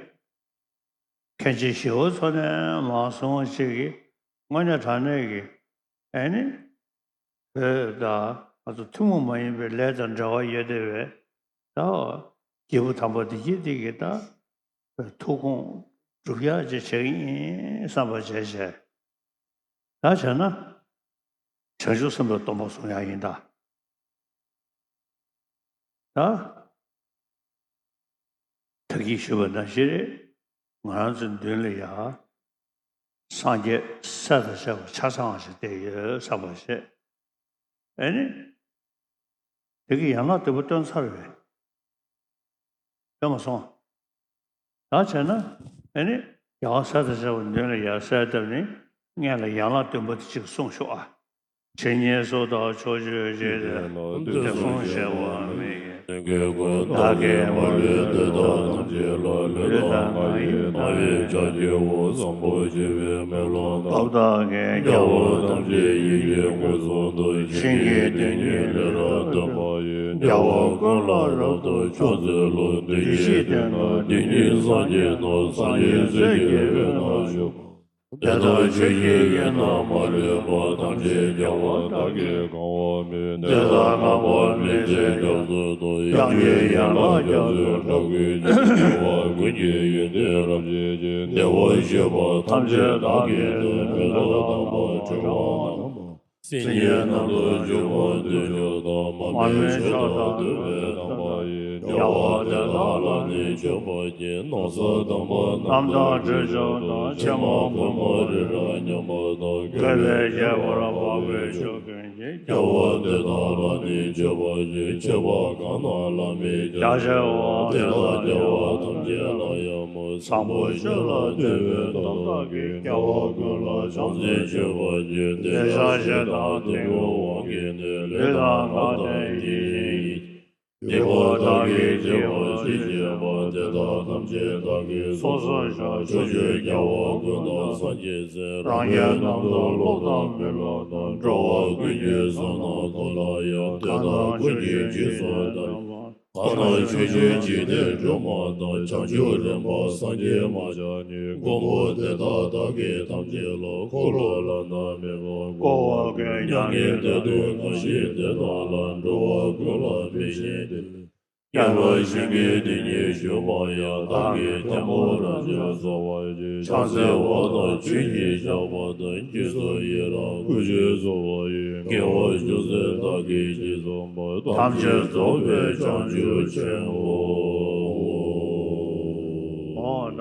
མཁན་ཆེན་ཞི་བ་འཚོ་ནས་མར་སོང་བ་ཅིག་གིས་དངོས་གནས་དྲང་གནས་ཀྱི་ཨེ་ནི་བོད་དང་ང་ཚོ་ཐུན་མོང་མ་ཡིན་པའི་ལས་དང་འབྲེལ་བ་ཡོད་བསྡད་པའི་ད་སྐྱེས་བུ་དམ་པ་འདི་གྱད་འདི་གི་ད་ཐུགས་དགོངས་སྒྲུབ་ཡག་ཅིག་བྱེད་ཀྱི་ཡིན་བསམ་པ་བྱས་བྱས། ད་བྱས་ན་བྱང་ཆུབ་སེམས་དཔའི་སྡོམ་པ་སྲུང་ཡག་ཡིན་ད། ད་ད་གིན་ཞུས་པ་ནང་བཞིན་རེད། ང་རང་ཚོའི་མདུན་ལ་ཡ་སངས་རྒྱས་སྲས་དང་བཅས་པ་ཆ་ཚང་བ་ཞིག་བསྡད་ཡོད་བསམ་པ་བྱས། ཨེ་ནི་ དེ་གི་ཡན་ལག་བདུན་པོ་སྟོན་ཚར་བས། སྟོན་མ་སོང་། ད་བྱས་ན་ཨེ་ནི་རྒྱལ་བ་སྲས་དང་བཅས་པ་མདུན་ལ་ཡར་གསལ་བཏབ་ནས་སྔོན་ལ་ཡན་ལག་བདུན་པོ་དེ་གཅིག་གསུངས་ཤོག་ཨ། ཇི་སྙེད་སུ་དག་ཕྱོགས་བཅུའི་འཇིག་རྟེན་དུ། དེ་གསུངས་བཞེད་པ་མི་ཡི་བདག་གིས་མ་ལུས་དེ་དག་ཐམས་ཅད་ལ། ལུས་དང་ངག་ཡིད་རྣ་བའི་ཕྱག་བགྱིའོ། བཟང་པོ་སྤྱོད་པའི་མེ་ལོང་ལྟ། བདག་གིས་རྒྱལ་བ་ཐམས་ཅད་ཡིད་ཀྱིས་མངོན་སུམ་དུ། བྱིན་གྱིས་དེ་ཉིད་ལེགས་པར་སྟོན་པ་ཡི། རྒྱལ་བ་ཀུན་ལ་རབ་ཏུ་ཕྱག་འཚལ་ལོ། བདུད་བཞིའི་གདོན་དང་བདུད་ཀྱི་སངས་རྒྱས་དང་། སངས་རྒྱས་སྲས་ཀྱི་དབུས་ན་བཞུགས། དེ་དག་ཆོས་ཀྱི་དབྱིངས་ན་མ་ལུས་པ། ཐམས་ཅད་རྒྱལ་བ་དག་གིས་གང་བ་མོས། དེ་དག་བསྔགས་པ་མི་ཟད་སྐྱབས་སུ་འགྲོ། དབྱངས་ཀྱི་ཡན་ལག་རྒྱ་མཚོའི་སྒྲ་ཀུན་གྱི། རྒྱལ་བ་ཀུན་གྱི་ཡོན་ཏན་རབ་བརྗོད་ཅིང་། བདེ་བར་གཤེགས་པ་ཐམས་ཅད་བདག་གིས་བསྟོད། མེ་ཏོག་དམ་པ་ཕྲེང་བ་རྣམས། སྲིད་ཞིའི་ནང་དུ་འཇུག་པ་འདོད་ཕྱིར་བདག་མ་ལུས་མཆོག་དང་བསྟོད་པའི་དམ་པ་ཡིས། རྒྱལ་བ་དེ་དག་ལ་ནི་མཆོད་པར་བགྱི། ན་བཟའ་དམ་པ་རྣམས་དང་སྤྲོས་བཅས་དང་། ཕྱེ་མ་ཕོར་པ་རི་རབ་མཉམ་པ་དང་། བཀོད་པའི་ཁྱད་པར་འཕགས་པའི་ཆོས་ཀུན་གྱི། རྒྱལ་བ་དེ་དག་ལ་ནི་མཆོད་པར་བགྱི། མཆོད་པ་གང་དག་ལ་མི་སྐྱོ་ཞེས་པ། དེ་དག་རྒྱལ་བ་ཐམས་ཅད་ལ་ཡང་། བཟང་པོ་སྤྱོད་ལ་བརྟེན་པའི་བདག་དག་གིས། རྒྱལ་བ་ཀུན་ལ་ཕྱག་འཚལ་མཆོད་པར་བགྱི། འདོད་ཆགས་ཞེ་སྡང་གཏི་མུག་དབང་གིས་ནི། ལུས་དང་ངག་དང་ཡིད་ཀྱི་ཡིད། སྡིག་པ་དག་གིས་བགྱིས་པ་ཅི་མཆིས་པ། དེ་དག་ཐམས་ཅད་བདག་གིས་སོ་སོར་བཤགས། ཕྱོགས་བཅུའི་རྒྱལ་བ་ཀུན་དང་སངས་རྒྱས་སྲས། རང་གི་རྣམ་ཐར་ཀློག་དང་མི་ཀློག་དང་། འགྲོ་བ་ཀུན་གྱི་བསོད་ནམས་ཐོབ་ལ་ཡང་། དེ་དག་ཀུན་གྱི་རྗེས་སུ་བདག་ག་ན་ཕྱོགས་བཅུའི་འཇིག་རྟེན་སྒྲོན་མ་དང་། བྱང་ཆུབ་རིམ་པ་སངས་རྒྱས་མ་ཆགས་ནས། མགོན་པོ་དེ་དག་བདག་གིས་ཐམས་ཅད་ལ། འཁོར་ལོ་བླ་ན་མེད་པ་བསྐོར་བར་བསྐུལ། མྱ་ངན་འདའ་སྟོན་གང་བཞེད་དེ་དག་ལ། འགྲོ་བ་ཀུན་ལ་ཕན་ཞིང་བདེ། དམྱལ་བ་གཤིན་རྐྱེན་སྡེ་བརྒྱད་ཞི་བར་ཡང་། བདག་གིས་ཐལ་མོ་སྦྲང་ཆར་སྩོལ་བར་བགྱི། ཕྱག་འཚལ་བ་དང་མཆོད་ཀྱི་བཤགས་པ་དང་། རྗེས་སུ་ཡི་རང་བསྐུལ་ཞིང་གསོལ་བ་ཡི། དགེ་བ་ཅུང་ཟད་བདག་གིས་ཅི་བསམ་པ། ཐམས་ཅད་རྫོགས་པའི་བྱང་ཆུབ་ཕྱིར། འོ་ན།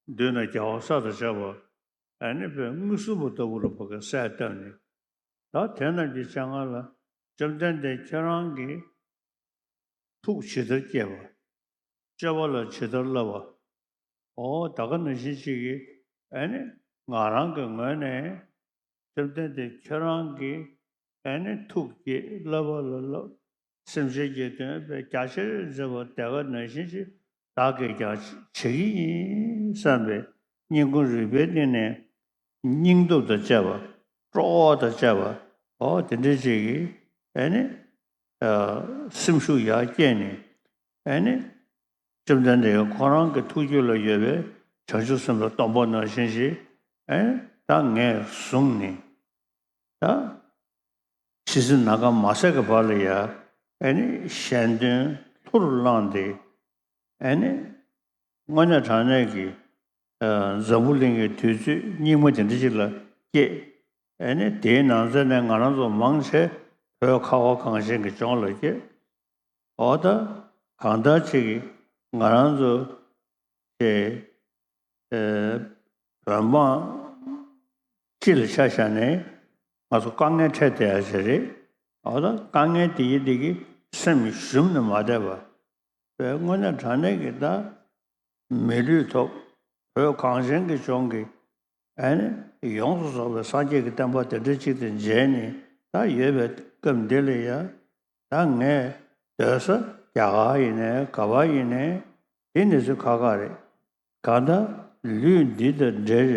མདུན་ན་རྒྱལ་བ་སྲས་དང་བཅས་པ་ཨ་ནི་དཔེ་མངོན་སུམ་པ་ལྟ་བུ་ལ་བོད་སྐད་གསལ་བཏབ་ནས། ད་དེ་རྣམས་ཀྱི་སྤྱན་སྔར་ལ་བཅོམ་ལྡན་འདས་ཁྱེད་རང་གི་ཐུགས་ཇི་ལྟར་བསྐྱེད་པ། སྤྱོད་པ་ལ་ཇི་ལྟར་བསླབ་པ། འོ་ད་ག་ནང་བཞིན་ཅིག་གིས་ཨ་ནི་ང་རང་གི་ངོས་ནས་བཅོམ་ལྡན་འདས་ཁྱེད་རང་གི་ཨ་ནི་ཐུགས་བསྐྱེད། བསླབ་པ་ལ་བསླབ། སེམས་ཅན་གྱི་དོན་དཔེ་རྒྱ་ཆེར་མཛད་པ་དེ་ག་ནང་བཞིན་ཅིག་བདག་གིས་ཀྱང་བྱེད་ཀྱི་ཡིན་བསམ་པའི་སྙིང་ཁུང་རུས་པའི་གཏིང་ནས་སྙིང་སྟོབས་དང་བཅས་པ། སྤྲོ་བ་དང་བཅས་པ། འོ་དེ་འདྲ་ཅིག་གིས་ཨ་ནི་ཨ་སེམས་ཤུགས་ཡར་བསྐྱེད་ནས་ཨ་ནི་བཅོམ་ལྡན་འདས་ཁོ་རང་གི་ཐུགས་རྒྱུད་ལ་ཡོད་པའི་བྱང་ཆུབ་སེམས་དཔའ་སྟོང་པ་ནང་བཞིན་ཞིག་ཨེ་ད་ངས་བཟུང་ནས་ད་ཇི་སྲིད་ནམ་མཁའ་མ་ཟད་ཀྱི་བར་ལ་ཡ་ཨེ་ནི་གཞན་དོན་ལྷུར་བླངས་ཏེ་ཨེ་ནི་དངོས་གནས་དྲང་གནས་ཀྱི་ཨ་འཛམ་བུ་གླིང་གི་དུས་ཚོད་སྙིགས་མ་དེ་འདྲ་ཅིག་ལ་སྐྱེས། ཨེ་ནི་དེའི་ནང་ཚན་ནས་ང་རང་ཚོ་མང་ཆེ་བོད་ཁ་བ་གངས་ཅན་གྱི་ལྗོངས་ལ་སྐྱེས། འོ་ད་གང་ལྟར་ཅིག་ང་རང་ཚོ་དེ་ཨེ་བོད་འབངས་སྤྱི་ལ་ཆ་བཞག་ནས་ང་ཚོ་དཀའ་ངལ་འཕྲད་བསྡད་ཡ་ཞིག་རེད། འོ་ད་དཀའ་ངལ་དེ་ཡི་དེ་གི་སེམས་ཞུམ་ནས་མ་བསྡད་པ་བས་དངོས་གནས་དྲང་གནས་ཀྱི་ད་མི་ལུས་ཐོབ། བོད་གངས་ཅན་གྱི་ལྗོངས་ཀྱི་ཨ་ནི་ཡོངས་སུ་རྫོགས་པའི་སངས་རྒྱས་ཀྱི་བསྟན་པ་དེ་འདྲ་ཅིག་དང་མཇལ་ནས་ད་ཡོད་པའི་སྐབས་འདི་ལ་ཡ་ད་ངས་སྡོད་ས་རྒྱ་གར་ཡིན་ནའི་ག་པར་ཡིན་ནའི་དེ་གནས་ཚུལ་ཁག་ཁག་རེད། གང་ལྟར་ལུས་འདི་དང་འབྲེལ་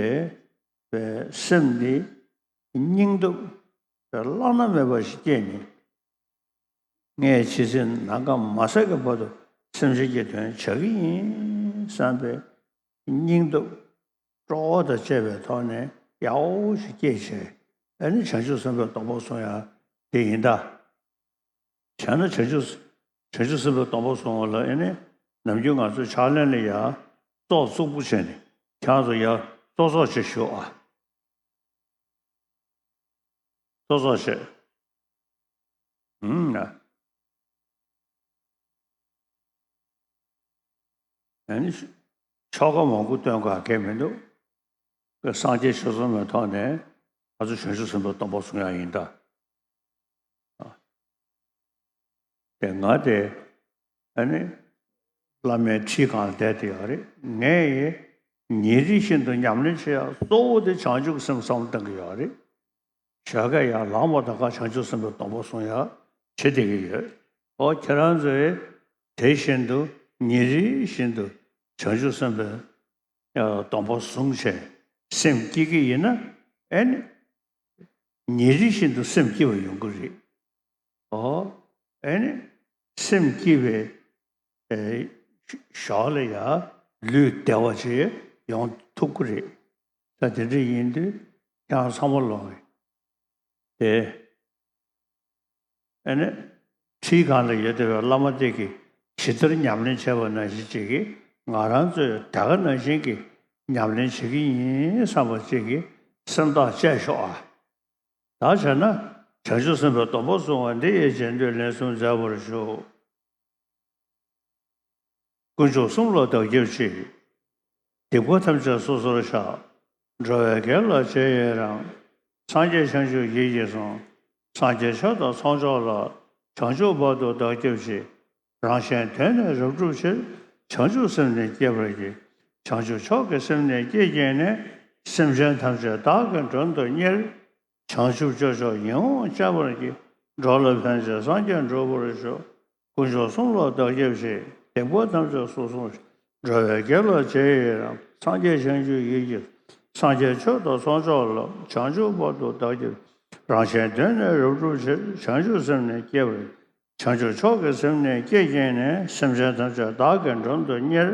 བའི་སེམས་འདི་སྙིང་སྟོབས་བླ་ན་མེད་པ་ཞིག་སྐྱེས་ནས། ངས་ཇི་སྲིད་ནམ་མཁའ་མ་ཟད་ཀྱི་བར་དུ་སེམས་ཅན་གྱི་དོན་བྱ་གི་ཡིན་བསམ་པའི་སྙིང་སྟོབས་སྤྲོ་བ་དང་བཅས་པའི་ཐོག་ནས་ཡག་པོ་ཞིག་སྐྱེས་བྱས། ཨ་ནི་བྱང་ཆུབ་སེམས་དཔའི་སྟོང་པ་བཟུང་ཡ་དེ་ཡིན་ད། བྱས་ན་བྱང་ཆུབ་བྱང་ཆུབ་སེམས་དཔའི་སྟོང་པ་བཟུང་བ་ལ་ཨ་ནི་ནམ་རྒྱུན་ང་ཚོའི་ཕྱག་ལེན་ལ་ཡ་ཙོག་ཙུག་པོ་བྱས་ནས་ཁྱེད་རང་ཚོ་ཡ་ཙོག་ཙོག་བྱེད་ཤོག་ཨ། ཙོག་ཙོག་བྱེད། ཨུམ་ན། ཨ་ནི་ཆོ་ག་མང་པོ་སྟོན་དགོས་གལ་མི་འདུག་སངས་རྒྱས་ཆོས་ཚོགས་མའི་ཐོག་ནས་ང་ཚོ་བྱང་ཆུབ་སེམས་དཔའི་སྟོང་པ་བཟུང་ཡག་ཡིན་ད། ཨ། དེ་ང་དེ་ཨ་ནི་བླ་མའི་ཁྲིའི་སྒང་ལ་བསྡད་དེ་ཡོད་རེད། ངས་ཉིན་རེ་བཞིན་དུ་ཉམས་ལེན་བྱེད་ཡག་གཙོ་བོ་དེ་བྱང་ཆུབ་སེམས་བསམ་བློ་གཏོང་གི་ཡོད་རེད། ཞོགས་ཀས་ཡར་ལངས་པ་དང་ག་བྱང་ཆུབ་སེམས་དཔའི་སྡོམ་པ་བཟུང་ཡག་བྱེད་བསྡད་ཀྱི་ཡོད། ཨོ་ཁྱེད་རང་ཚོས་དེ་བཞིན་དུ་ཉིན་རེ་བཞིན་དུ་བྱང་ཆུབ་སེམས་དཔའི་ཨ་སྡོམ་པ་བཟུང་བྱས་སེམས་བསྐྱེད་ཀྱི་ཡིན་ན། ཨེ་ནི་ཉིན་རེ་བཞིན་དུ་སེམས་བསྐྱེད་པ་ཡོང་གི་རེད། ཨོ། ཨེ་ནི་སེམས་བསྐྱེད་པའི་ཨེ་ཞོར་ལ་ཡང་ལུས་བདེ་བ་ཅིག་ཡོང་ཐུབ་ཀྱི་རེད། ད་དེ་འདྲ་ཡིན་དུས་ཁྱེད་རང་ཚང་མ་ལོག་གི་དེ། ཨེ་ནི་ཁྲིའི་སྒང་ལ་ཡོད་བསྡད་པའི་བླ་མ་དེ་གིས་ཇི་ལྟར་ཉམས་ལེན་བྱས་པ་ནང་བཞིན་ཅིག་གིས་ང་རང་ཚོས་ད་ག་ནང་བཞིན་གྱི་ཉམས་ལེན་བྱེད་ཀྱི་ཡིན་བསམ་པ་ཅིག་གིས་སེམས་ཐག་བཅད་ཤོག་ཨ། ད་བྱས་ན་བྱང་ཆུབ་སེམས་དཔའི་སྡོམ་པ་བཟུང་བ་འདི་ཡི་རྗེས་ཟློས་ལན་གསུམ་མཛད་པར་ཞུ། དཀོན་མཆོག་གསུམ་ལ་བདག་སྐྱབས་མཆི། སྡིག་པ་ཐམས་ཅད་སོ་སོར་བཤགས། འགྲོ་བའི་དགེ་ལ་རྗེས་ཡི་རང་། སངས་རྒྱས་བྱང་ཆུབ་ཡིད་ཀྱིས་བཟུང་། སངས་རྒྱས་ཆོས་དང་ཚོགས་མཆོག་ལ། བྱང་ཆུབ་བར་དུ་བདག་སྐྱབས་མཆི། རང་གཞན་དོན་ནི་རབ་བསྒྲུབ་ཕྱིར། བྱང་ཆུབ་སེམས་ནི་བསྐྱེད་པར་བགྱི། བྱང་ཆུབ་མཆོག་གི་སེམས་ནི་བསྐྱེད་བགྱིས་ནས། སེམས་ཅན་ཐམས་ཅད་བདག་གིས་མགྲོན་དུ་གཉེར། བྱང་ཆུབ་སྤྱོད་མཆོག་ཡིད་འོང་སྤྱད་པར་བགྱི། འགྲོ་ལ་ཕན་ཕྱིར་སངས་རྒྱས་འགྲུབ་པར་ཤོག། དཀོན་མཆོག་གསུམ་ལ་བདག་སྐྱབས་མཆི། སྡིག་པ་ཐམས་ཅད་སོ་སོར། འགྲོ་བའི་དགེ་ལ་རྗེས་ཡི་རང་། སངས་རྒྱས་བྱང་ཆུབ་ཡིད་ཀྱིས། སངས་རྒྱས་ཆོས་དང་ཚོགས་མཆོག་ལ། བྱང་ཆུབ་བར་དུ་བདག་སྐྱབས། རང་གཞན་དོན་ནི་རབ་བསྒྲུབ་ཕྱིར། བྱང་ཆུབ་སེམས་ནི་བསྐྱེད་པར། བྱང་ཆུབ་མཆོག་གི་སེམས་ནི་བསྐྱེད་བགྱིས་ནས། སེམས་ཅན་ཐམས་ཅད་བདག་གིས་མགྲོན་དུ་གཉེར།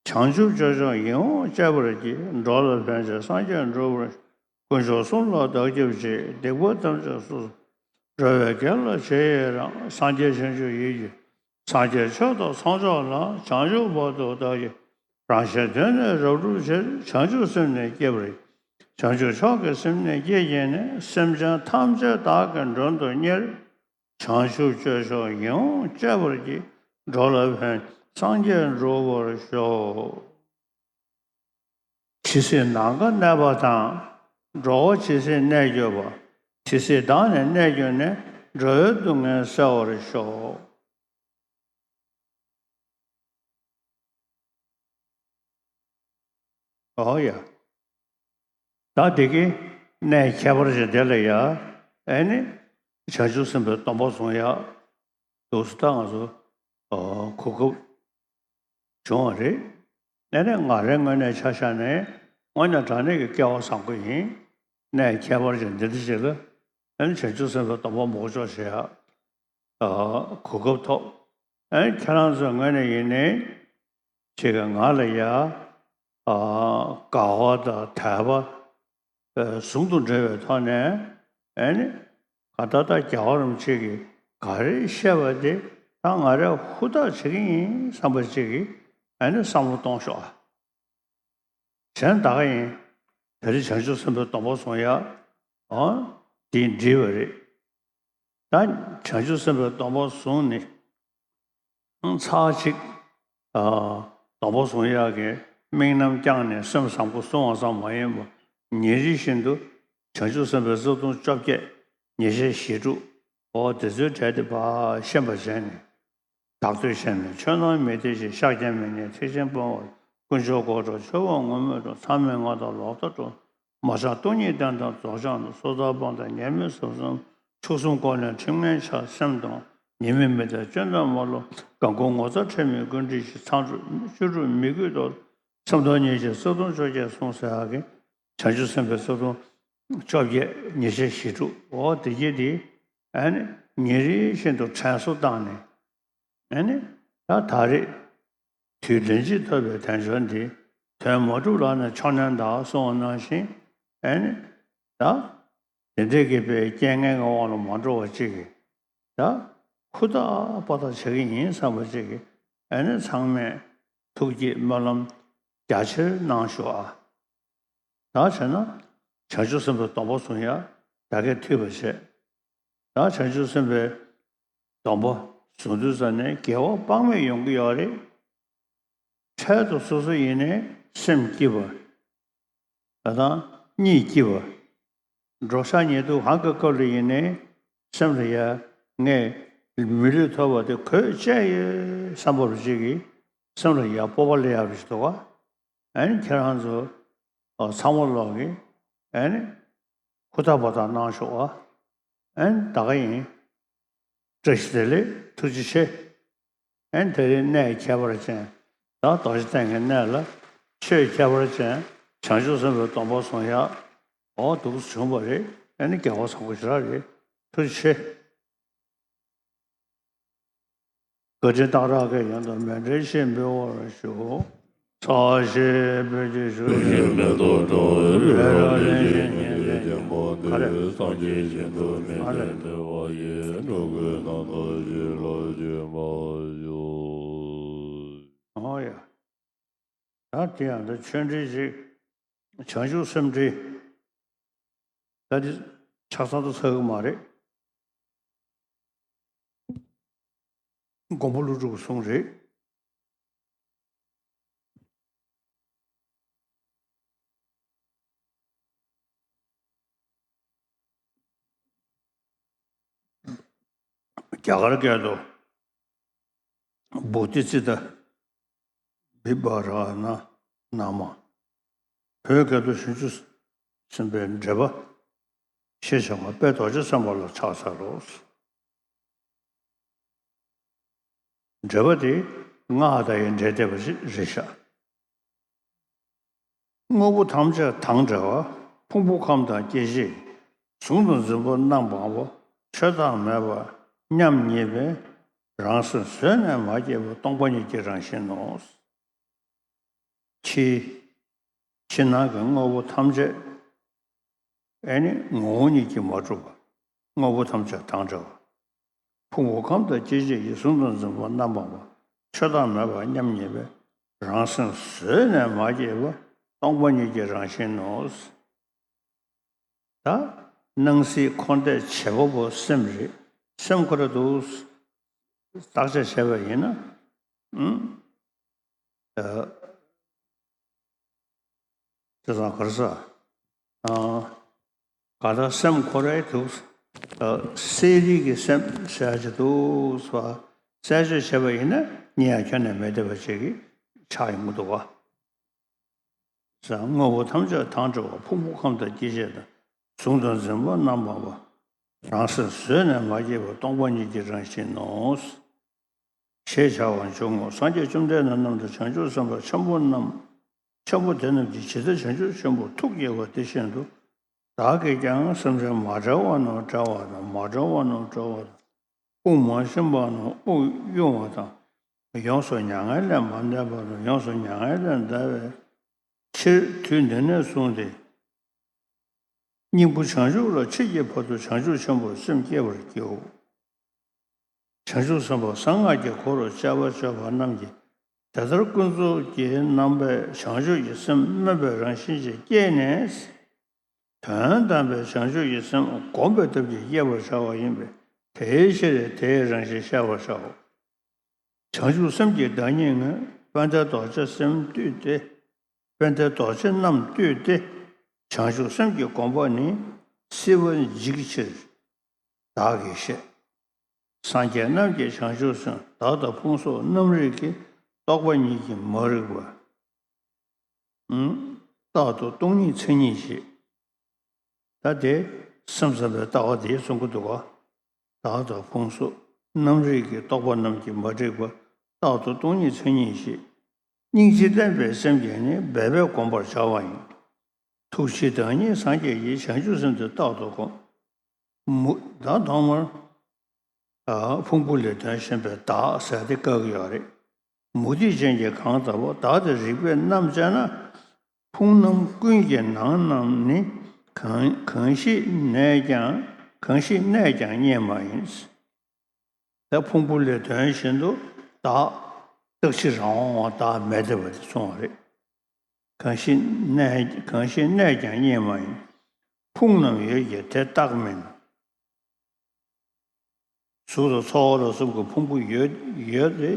བྱང་ཆུབ་སྤྱོད་མཆོག་ཡིད་འོང་སྤྱད་པར་བགྱི། འགྲོ་ལ་ཕན་ཕྱིར་སངས་རྒྱས་འགྲུབ་པར། དཀོན་མཆོག་གསུམ་ལ་བདག་སྐྱབས་མཆི། སྡིག་པ་ཐམས་ཅད་སོ་སོར། འགྲོ་བའི་དགེ་ལ་རྗེས་ཡི་རང་། སངས་རྒྱས་བྱང་ཆུབ་ཡིད་ཀྱིས། སངས་རྒྱས་ཆོས་དང་ཚོགས་མཆོག་ལ། བྱང་ཆུབ་བར་དུ་བདག་སྐྱབས། རང་གཞན་དོན་ནི་རབ་བསྒྲུབ་ཕྱིར། བྱང་ཆུབ་སེམས་ནི་བསྐྱེད་པར། བྱང་ཆུབ་མཆོག་གི་སེམས་ནི་བསྐྱེད་བགྱིས་ནས། སེམས་ཅན་ཐམས་ཅད་བདག་གིས་མགྲོན་དུ་གཉེར། བྱང་ཆུབ་སྤྱོད་མཆོག་ཡིད་འོང་སྤྱད་པར་བགྱི། འགྲོ་ལ་ཕན་སངས་རྒྱས་འགྲུབ་པར་ཤོག། ཇི་སྲིད་ནམ་མཁའ་གནས་པ་དང་། འགྲོ་བ་ཇི་སྲིད་གནས་གྱུར་པ། དེ་སྲིད་བདག་ནི་གནས་གྱུར་ནས། འགྲོ་བའི་སྡུག་བསྔལ་སེལ་བར་ཤོག། ཨོ་ཡ། ད་དེ་གི་གནས་ཁྱད་པར་ཅན་དེ་ལ་ཡ། ཨེ་ནི་བྱང་ཆུབ་སེམས་དཔའི་སྡོམ་པ་བཟུང་ཡ། འདུག་སེ་ད་ང་ཚོ་ཨོ་གོ་སྐབས་བྱུང་བ་རེད། ཨེ་ནི་ང་རའི་ངོས་ནས་ཆ་བཞག་ནས་དངོས་གནས་དྲང་གནས་ཀྱི་སྐལ་བ་བཟང་པོ་ཡིན། གནས་ཁྱད་པར་ཅན་འདི་འདྲ་ཞིག་ལ་ཨེ་ནི་བྱང་ཆུབ་སེམས་དཔའི་སྡོམ་པ་མོ་ཅོག་བྱེད་ཡ། གོ་སྐབས་ཐོབ། ཨེ་ཁྱེད་རང་ཚོའི་ངོས་ནས་ཡིན་ནའི་ཁྱེད་ཀྱིས་ང་ལ་ཡ་དགའ་བ་དང་དད་པ་ཟུང་དུ་འབྲེལ་བའི་ཐོག་ནས་ཨེ་ནི་ག་ད་ལྟ་རྒྱལ་བ་རིན་པོ་ཆེ་གིས་ག་རེ་བཤད་པ་དེ་ད་ང་རས་ཧུར་ཐག་བྱེད་ཀྱི་ཡིན་བསམ་པ་ཅིག་གིས་ཨེ་ནི་བསམ་བློ་གཏོང་ཤོག་ཨ། གཞན་དག་ཡིན། ད་རེས་བྱང་ཆུབ་སེམས་དཔའི་སྡོམ་པ་བཟུང་ཡ། ཨོ། འདི་འགྲིག་པ་རེད། ད་བྱང་ཆུབ་སེམས་དཔའི་སྡོམ་པ་བཟུང་ནི། ཚར་གཅིག་ཨ། སྡོམ་པ་བཟུང་ཡག་གི་དམིགས་རྣམ་བསྐྱངས་ནས་སེམས་བཟང་པོ་བཟུང་བ་ཙམ་མ་ཡིན་པར་ཉིན་རེ་བཞིན་དུ་བྱང་ཆུབ་སེམས་དཔའི་རྩ་ལྟུང་བཅོ་བརྒྱད། ཉེས་བྱས་ཞེ་དྲུག་ཨོ་དེ་ཚོའི་གྲས་དེ་ཕར་ཤེས་པར་བྱས་ནས། བདག་བསྟོད་བྱས་ནས་ཆོས་སྣང་མི་བདེ་ཞིང་། ཤཱཀྱ་མི་སྙན་ཐེག་ཆེན་སྤོང་བར། དཀོན་མཆོག་གོ་འཕང་ཆོས་འོད་ངུར་སྨྲིག་འགྲོ། མཚམས་མེད་ངོ་དང་ལོག་ལྟ་སྤྲོ། མ་ཆགས་སྟོང་ཉིད་བདེན་དང་རྫོགས་བྱང་གྲོལ། སོ་ཐར་སྤངས་དང་ཉེས་མེད་ཟབ་གསུམ། མཆོག་གསུམ་སྒོ་ནས་ཕྲིན་ལས་འཆར། སེམས་དང་ཉེས་དམིགས་མི་ལྡན་སྤྱོད་འདབ་མ་ལུས། དགའ་མགུ་ངོ་ཚ་ཁྲེལ་མེད་ཀུན་བྲལ་ཞི། མཚམས་སྤྲོ་བཅུ་དྲུག་མི་རྒོད་དོ། སེམས་རྟོག་ཉེས་བྱས་རྩ་ལྟུང་བཅོ་བརྒྱད་བསྲུང་ཟེར་ཡག་གི་བྱང་ཆུབ་སེམས་དཔའི་རྩ་ལྟུང་བཅོ་བརྒྱད་ཉེས་བྱས་ཞེ་དྲུག་འོ་དེ་གྱད་དེ་ཨ་ནི་ཉིན་རེ་བཞིན་དུ་དྲན་གསོ་བཏང་ནས། ཨ་ནི་ད་ད་རེས་དུས་ལན་གཅིག་ཐོབ་པའི་དལ་འབྱོར་འདི་དོན་མ་གྲུབ་ལགས་ནས་ཆོག་ནན་ད་གསུངས་པ་ནང་བཞིན། ཨ་ནི་ད་དེ་འདྲའི་གི་པའི་རྐྱེན་ངན་གྱི་དབང་ལ་མ་འགྲོ་བ་ཅིག་གིས་ད་ཧུར་ཐག་པ་ཐག་བྱེད་ཀྱི་ཡིན་བསམ་པ་ཅིག་གིས། ཨ་ནི་ཚང་མས་ཐུགས་བསྐྱེད་སྨོན་ལམ་རྒྱ་ཆེར་གནང་ཤོག་ཨ། ད་བྱས་ན་བྱང་ཆུབ་སེམས་དཔའི་སྡོམ་པ་བཟུང་ཡ་ད་གས་ཐུབ་པ་བྱས། ད་བྱང་ཆུབ་སེམས་དཔའི་སྡོམ་པ་བཟུང་དུས་ཙམ་ནས་དགེ་བ་དཔག་མེད་ཡོང་གི་ཡོད་རེད། འཕྲལ་དུ་སོ་སོ་ཡིན་ནའི་སེམས་སྐྱིད་པ། ད་དང་གཉིད་སྐྱིད་པ། འགྲོ་ས་ཉལ་དུས་གང་གི་སྐབས་ལ་ཡིན་ནའི་སེམས་ལ་ཡ་ངས་ མི་ལུས་ཐོབ་པ་དེ་གོད་ཆག་ཡོད་བསམ་པ་རུ་ཅིག་གིས་སེམས་ལ་ཡ་སྤོབས་པ་སླེབས་ཡག་རུ་ཞིག་འདུག་ག་ཨ་ནི་ཁྱེད་རང་ཚོ་ཨ་ཚང་མ་ལོག་གིས་ཨ་ནི་ཧུར་ཐག་འབད་ཐག་གནང་ཤོག་ཨ། ཨ་ནི་ད་ག་ཡིན། བཀྲ་ཤིས་བདེ་ལེགས། ཐུགས་རྗེ་ཆེ། ཨ་ནི་དེ་རིང་གནས་ཁྱད་པར་ཅན། ད་རྡོ་རྗེ་གདན་གྱི་གནས་ལ་ཆོས་ཁྱད་པར་ཅན་བྱང་ཆུབ་སེམས་དཔའི་སྡོམ་པ་བཟུང་ཡག་འོ་འདུག་སེ་བྱུང་བ་རེད། ཨ་ནི་དགེ་བ་བཟང་པོ་ཞེ་དྲག་རེད། ཐུགས་རྗེ་ཆེ། བཀའ་དྲིན་སྟག་བྲག་གི་ཡོན་དུ་མཎྜལ་ཞིག་འབུལ་བར་ཞུ། ཕྱག་བཞེས་བོད་ཀྱི་ཞུ་ཞིང་མེ་ཏོག་སྒྲོན། རེ་རེ་བཞིན་ཉིད་ཀྱི་ཆེན་པོ་འདིར་སངས་རྒྱས་ཞིང་དུ་མི་འདོད་འདོད་པ་ཡི་འགྲོ་ཀུན་རྣམ་དག་བཞི་ལ་སྦྱིན་པ་ཞུ། ཨོ་ཡ། ད་དེ་ཡང་ད་ཆོས་འབྲེལ་ཞིག་བྱང་ཆུབ་སེམས་འགྲེལ། ད་དེ་ཆ་ཚང་དུ་ཚར་གི་མ་རེད། མགོན་པོ་ཀླུ་སྒྲུབ་ཀྱི་གསུང་རེད། རྒྱ་གར་སྐད་དུ། བོ་དྷི་ཙིཏྟ་བི་བྷ་ར་ཎ་ན་མ། བོད་སྐད་དུ་བྱང་ཆུབ་སེམས་དཔའི་འགྲེལ་པ། ཞེས་བྱ་བ་དཔལ་རྡོ་རྗེ་སེམས་དཔའ་ལ་ཕྱག་འཚལ་ལོ། འགྲེལ་པ་དེ་སྔགས་དང་ཡང་འབྲེལ་བསྡད་པ་ཞིག་རེད་ཤག་དངོས་པོ་ཐམས་ཅད་དང་བྲལ་བ། ཕུང་པོ་ཁམས་དང་སྐྱེ་མཆེད་ཟུང་དུ་འཛིན་པ་རྣམ་སྤངས་པ། ཆོས་བདག་མེད་པ་མཉམ་ཉིད་པའི་རང་སེམས་བཟོད་ནས་མ་སྐྱེས་པ་སྟོང་པ་ཉིད་ཀྱི་རང་བཞིན་ནོ། ཕྱི། ཕྱི་ནང་གི་དངོས་པོ་ཐམས་ཅད་ཨེ་ནི་ངོ་བོ་ཉིད་ཀྱིས་མ་གྲུབ་པ། དངོས་པོ་ཐམས་ཅད་དང་བྲལ་བ། ཕུང་པོ་ཁམས་དང་སྐྱེ་མཆེད་ཀྱིས་ཟུང་དུ་འཛིན་པ་རྣམ་སྤངས་པ། ཆོས་བདག་མེད་པ་མཉམ་ཉིད་པའི་རང་སེམས་བཟོད་ནས་མ་སྐྱེས་པ་སྟོང་པ་ཉིད་ཀྱི་རང་བཞིན་ནོ། ད་སྣང་སྲིད་འཁོར་འདས་བྱེད་པ་པོ་སེམས་རེད། སེམས་ཁོ་ར་འདུག་བརྟག་དཔྱད་བྱས་པ་ཡིན་ན། ཨང་། ད་དེ་ཙང་ག་རེ་ཟ། ཨང་། ག་ད་སེམས་ཁོ་རའི་འདུག་ཨ། གསལ་རིག་གི་སེམས་ཟེར་ཡ་ཅིག་འདུག་ཟེར་བ། རྩད་གཅོད་བྱས་པ་ཡིན་ན་རྙེད་ཡ་ཁྱོན་ནས་མེད་བསྡད་པ་ཅིག་གི་ཆགས་ཡོང་གི་འདུག་བ། ཟེར། དངོས་པོ་ཐམས་ཅད་དང་བྲལ་བ། ཕུང་པོ་ཁམས་དང་སྐྱེ་མཆེད་དང་ཟུང་དུ་འཛིན་པ་རྣམ་སྤངས་པ། རང་སེམས་བཟོད་ནས་མ་སྐྱེས་པ་སྟོང་པ་ཉིད་ཀྱི་རང་བཞིན་ནོ། ཞེས་བྱ་བ་འབྱུང་ངོ་། སངས་རྒྱས་བཅོམ་ལྡན་འདས་རྣམས་དང་བྱང་ཆུབ་སེམས་དཔའ་ཆེན་པོ་རྣམས། ཆེན་པོ་དེ་རྣམས་ཀྱིས་ཇི་ལྟར་བྱང་ཆུབ་ཆེན་པོར་ཐུགས་བསྐྱེད་པ་དེ་བཞིན་དུ། བདག་གིས་ཀྱང་སེམས་ཅན་མ་བྲལ་བ་རྣམས་བྲལ་བ་དང་། མ་བྲལ་བ་རྣམས་གྲོལ་བ་དང་། དབུགས་མ་ཕྱིན་པ་རྣམས་དབུགས་དབྱུང་བ་དང་། ཡོངས་སུ་མྱ་ངན་ལས་མ་འདས་པ་དང་། ཡོངས་སུ་མྱ་ངན་ལས་འདས་པའི་ཕྱིར་དུས་འདི་ནས་བཟུང་སྟེ། སྙིང་པོ་བྱང་ཆུབ་ལ་མཆིས་ཀྱི་བར་དུ་བྱང་ཆུབ་ཆེན་པོར་སེམས་བསྐྱེད་པར་བགྱིའོ། བྱང་ཆུབ་སེམས་དཔའ་གསང་སྔགས་ཀྱི་འཁོར་ལོ་བཅས་པ་སྤྱོད་པ་རྣམས་ཀྱིས་དེ་ལྟར་ཀུན་རྫོབ་ཀྱི་རྣམ་པའི་བྱང་ཆུབ་ཀྱི་སེམས་སྨོན་པའི་རང་བཞིན་གྱིས་བསྐྱེད་ནས། དོན་དམ་པའི་བྱང་ཆུབ་ཀྱི་སེམས་བསྒོམ་པའི་ཐབས་ཀྱིས་བསྐྱེད་པར་བྱ་བ་ཡིན་པས། དེའི་ཕྱིར་དེའི་རང་བཞིན་བཤད་པར་བྱའོ། བྱང་ཆུབ་སེམས་ཀྱི་བདག་ཉིད་ངོས། དཔལ་ལྡན་རྡོ་རྗེ་སེམས་བཏུད་དེ། དཔལ་ལྡན་རྡོ་རྗེ་རྣམས་བཏུད་དེ། བྱང་ཆུབ་སེམས་ཀྱི་དགོངས་པ་ནི། སྲིད་པ་འཇིག་ཕྱིར་བདག་གིས་བཤད། སངས་རྒྱས་རྣམས་ཀྱིས་བྱང་ཆུབ་སེམས། བདག་དང་ཕུང་སོགས་རྣམ་རིག་གི། རྟོག་པ་ཉིད་ཀྱིས་མ་རིག་པ། ཨུམ། རྟག་ཏུ་སྟོང་ཉིད་མཚན་ཉིད་བཞི། ད་དེ་སེམས་ཙམ་པའི་ལྟ་བ་དེ་གསུང་གི་འདུག་ག་བདག་དང་ཕུང་སོགས་རྣམ་རིག་གི། རྟོག་པ་རྣམས་ཀྱིས་མ་རིག་པ། རྟག་ཏུ་སྟོང་ཉིད་མཚན་ཉིད་བཞི། སྙིང་རྗེ་བརྟན་པའི་སེམས་ཀྱིས་ནི། འབད་པས་བསྒོམ་པར་བྱ་བ་ཡིན། ཐུགས་རྗེའི་བདག་ཉིད་སངས་རྒྱས་ཀྱིས། བྱང་ཆུབ་སེམས་དེ་རྟག་ཏུ་བསྒོམ། མུ། ད་ཐོག་མར། ཨ། ཕུང་པོ་ལས་དོན་གཞན་པའི་བདག་ཟེར་དེ་བཀག་གི་ཡོད་རེད། མུ་སྟེགས་ཅན་གྱིས་གང་ལྟ་བུ་བདག་དེ་རིག་པས་རྣམ་དཔྱད་ན། ཕུང་རྣམ་ཀུན་གྱི་ནང་རྣམས་ནི། གང་གང་ཞིག་གནས་ཀྱང་གང་ཞིག་གནས་ཀྱང་རྙེད་མ་ཡིན། ད་ཕུང་པོ་ལས་དོན་བཞིན་དུ་བདག་རྟག་གཅིག་རང་དབང་བ་བདག་མེད་བསྡད་པ་དེ་གསུངས་པ་རེད། གང་ཞིག་གནས་གང་ཞིག་གནས་ཀྱང་རྙེད་མ་ཡིན། ཕུང་རྣམས་ཡོད་ཀྱང་དེ་རྟག་མིན། གཟུགས་དང་ཚོར་བ་ལ་སོགས་པའི་ཕུང་པོ་ཡོད་ཡོད་དེ།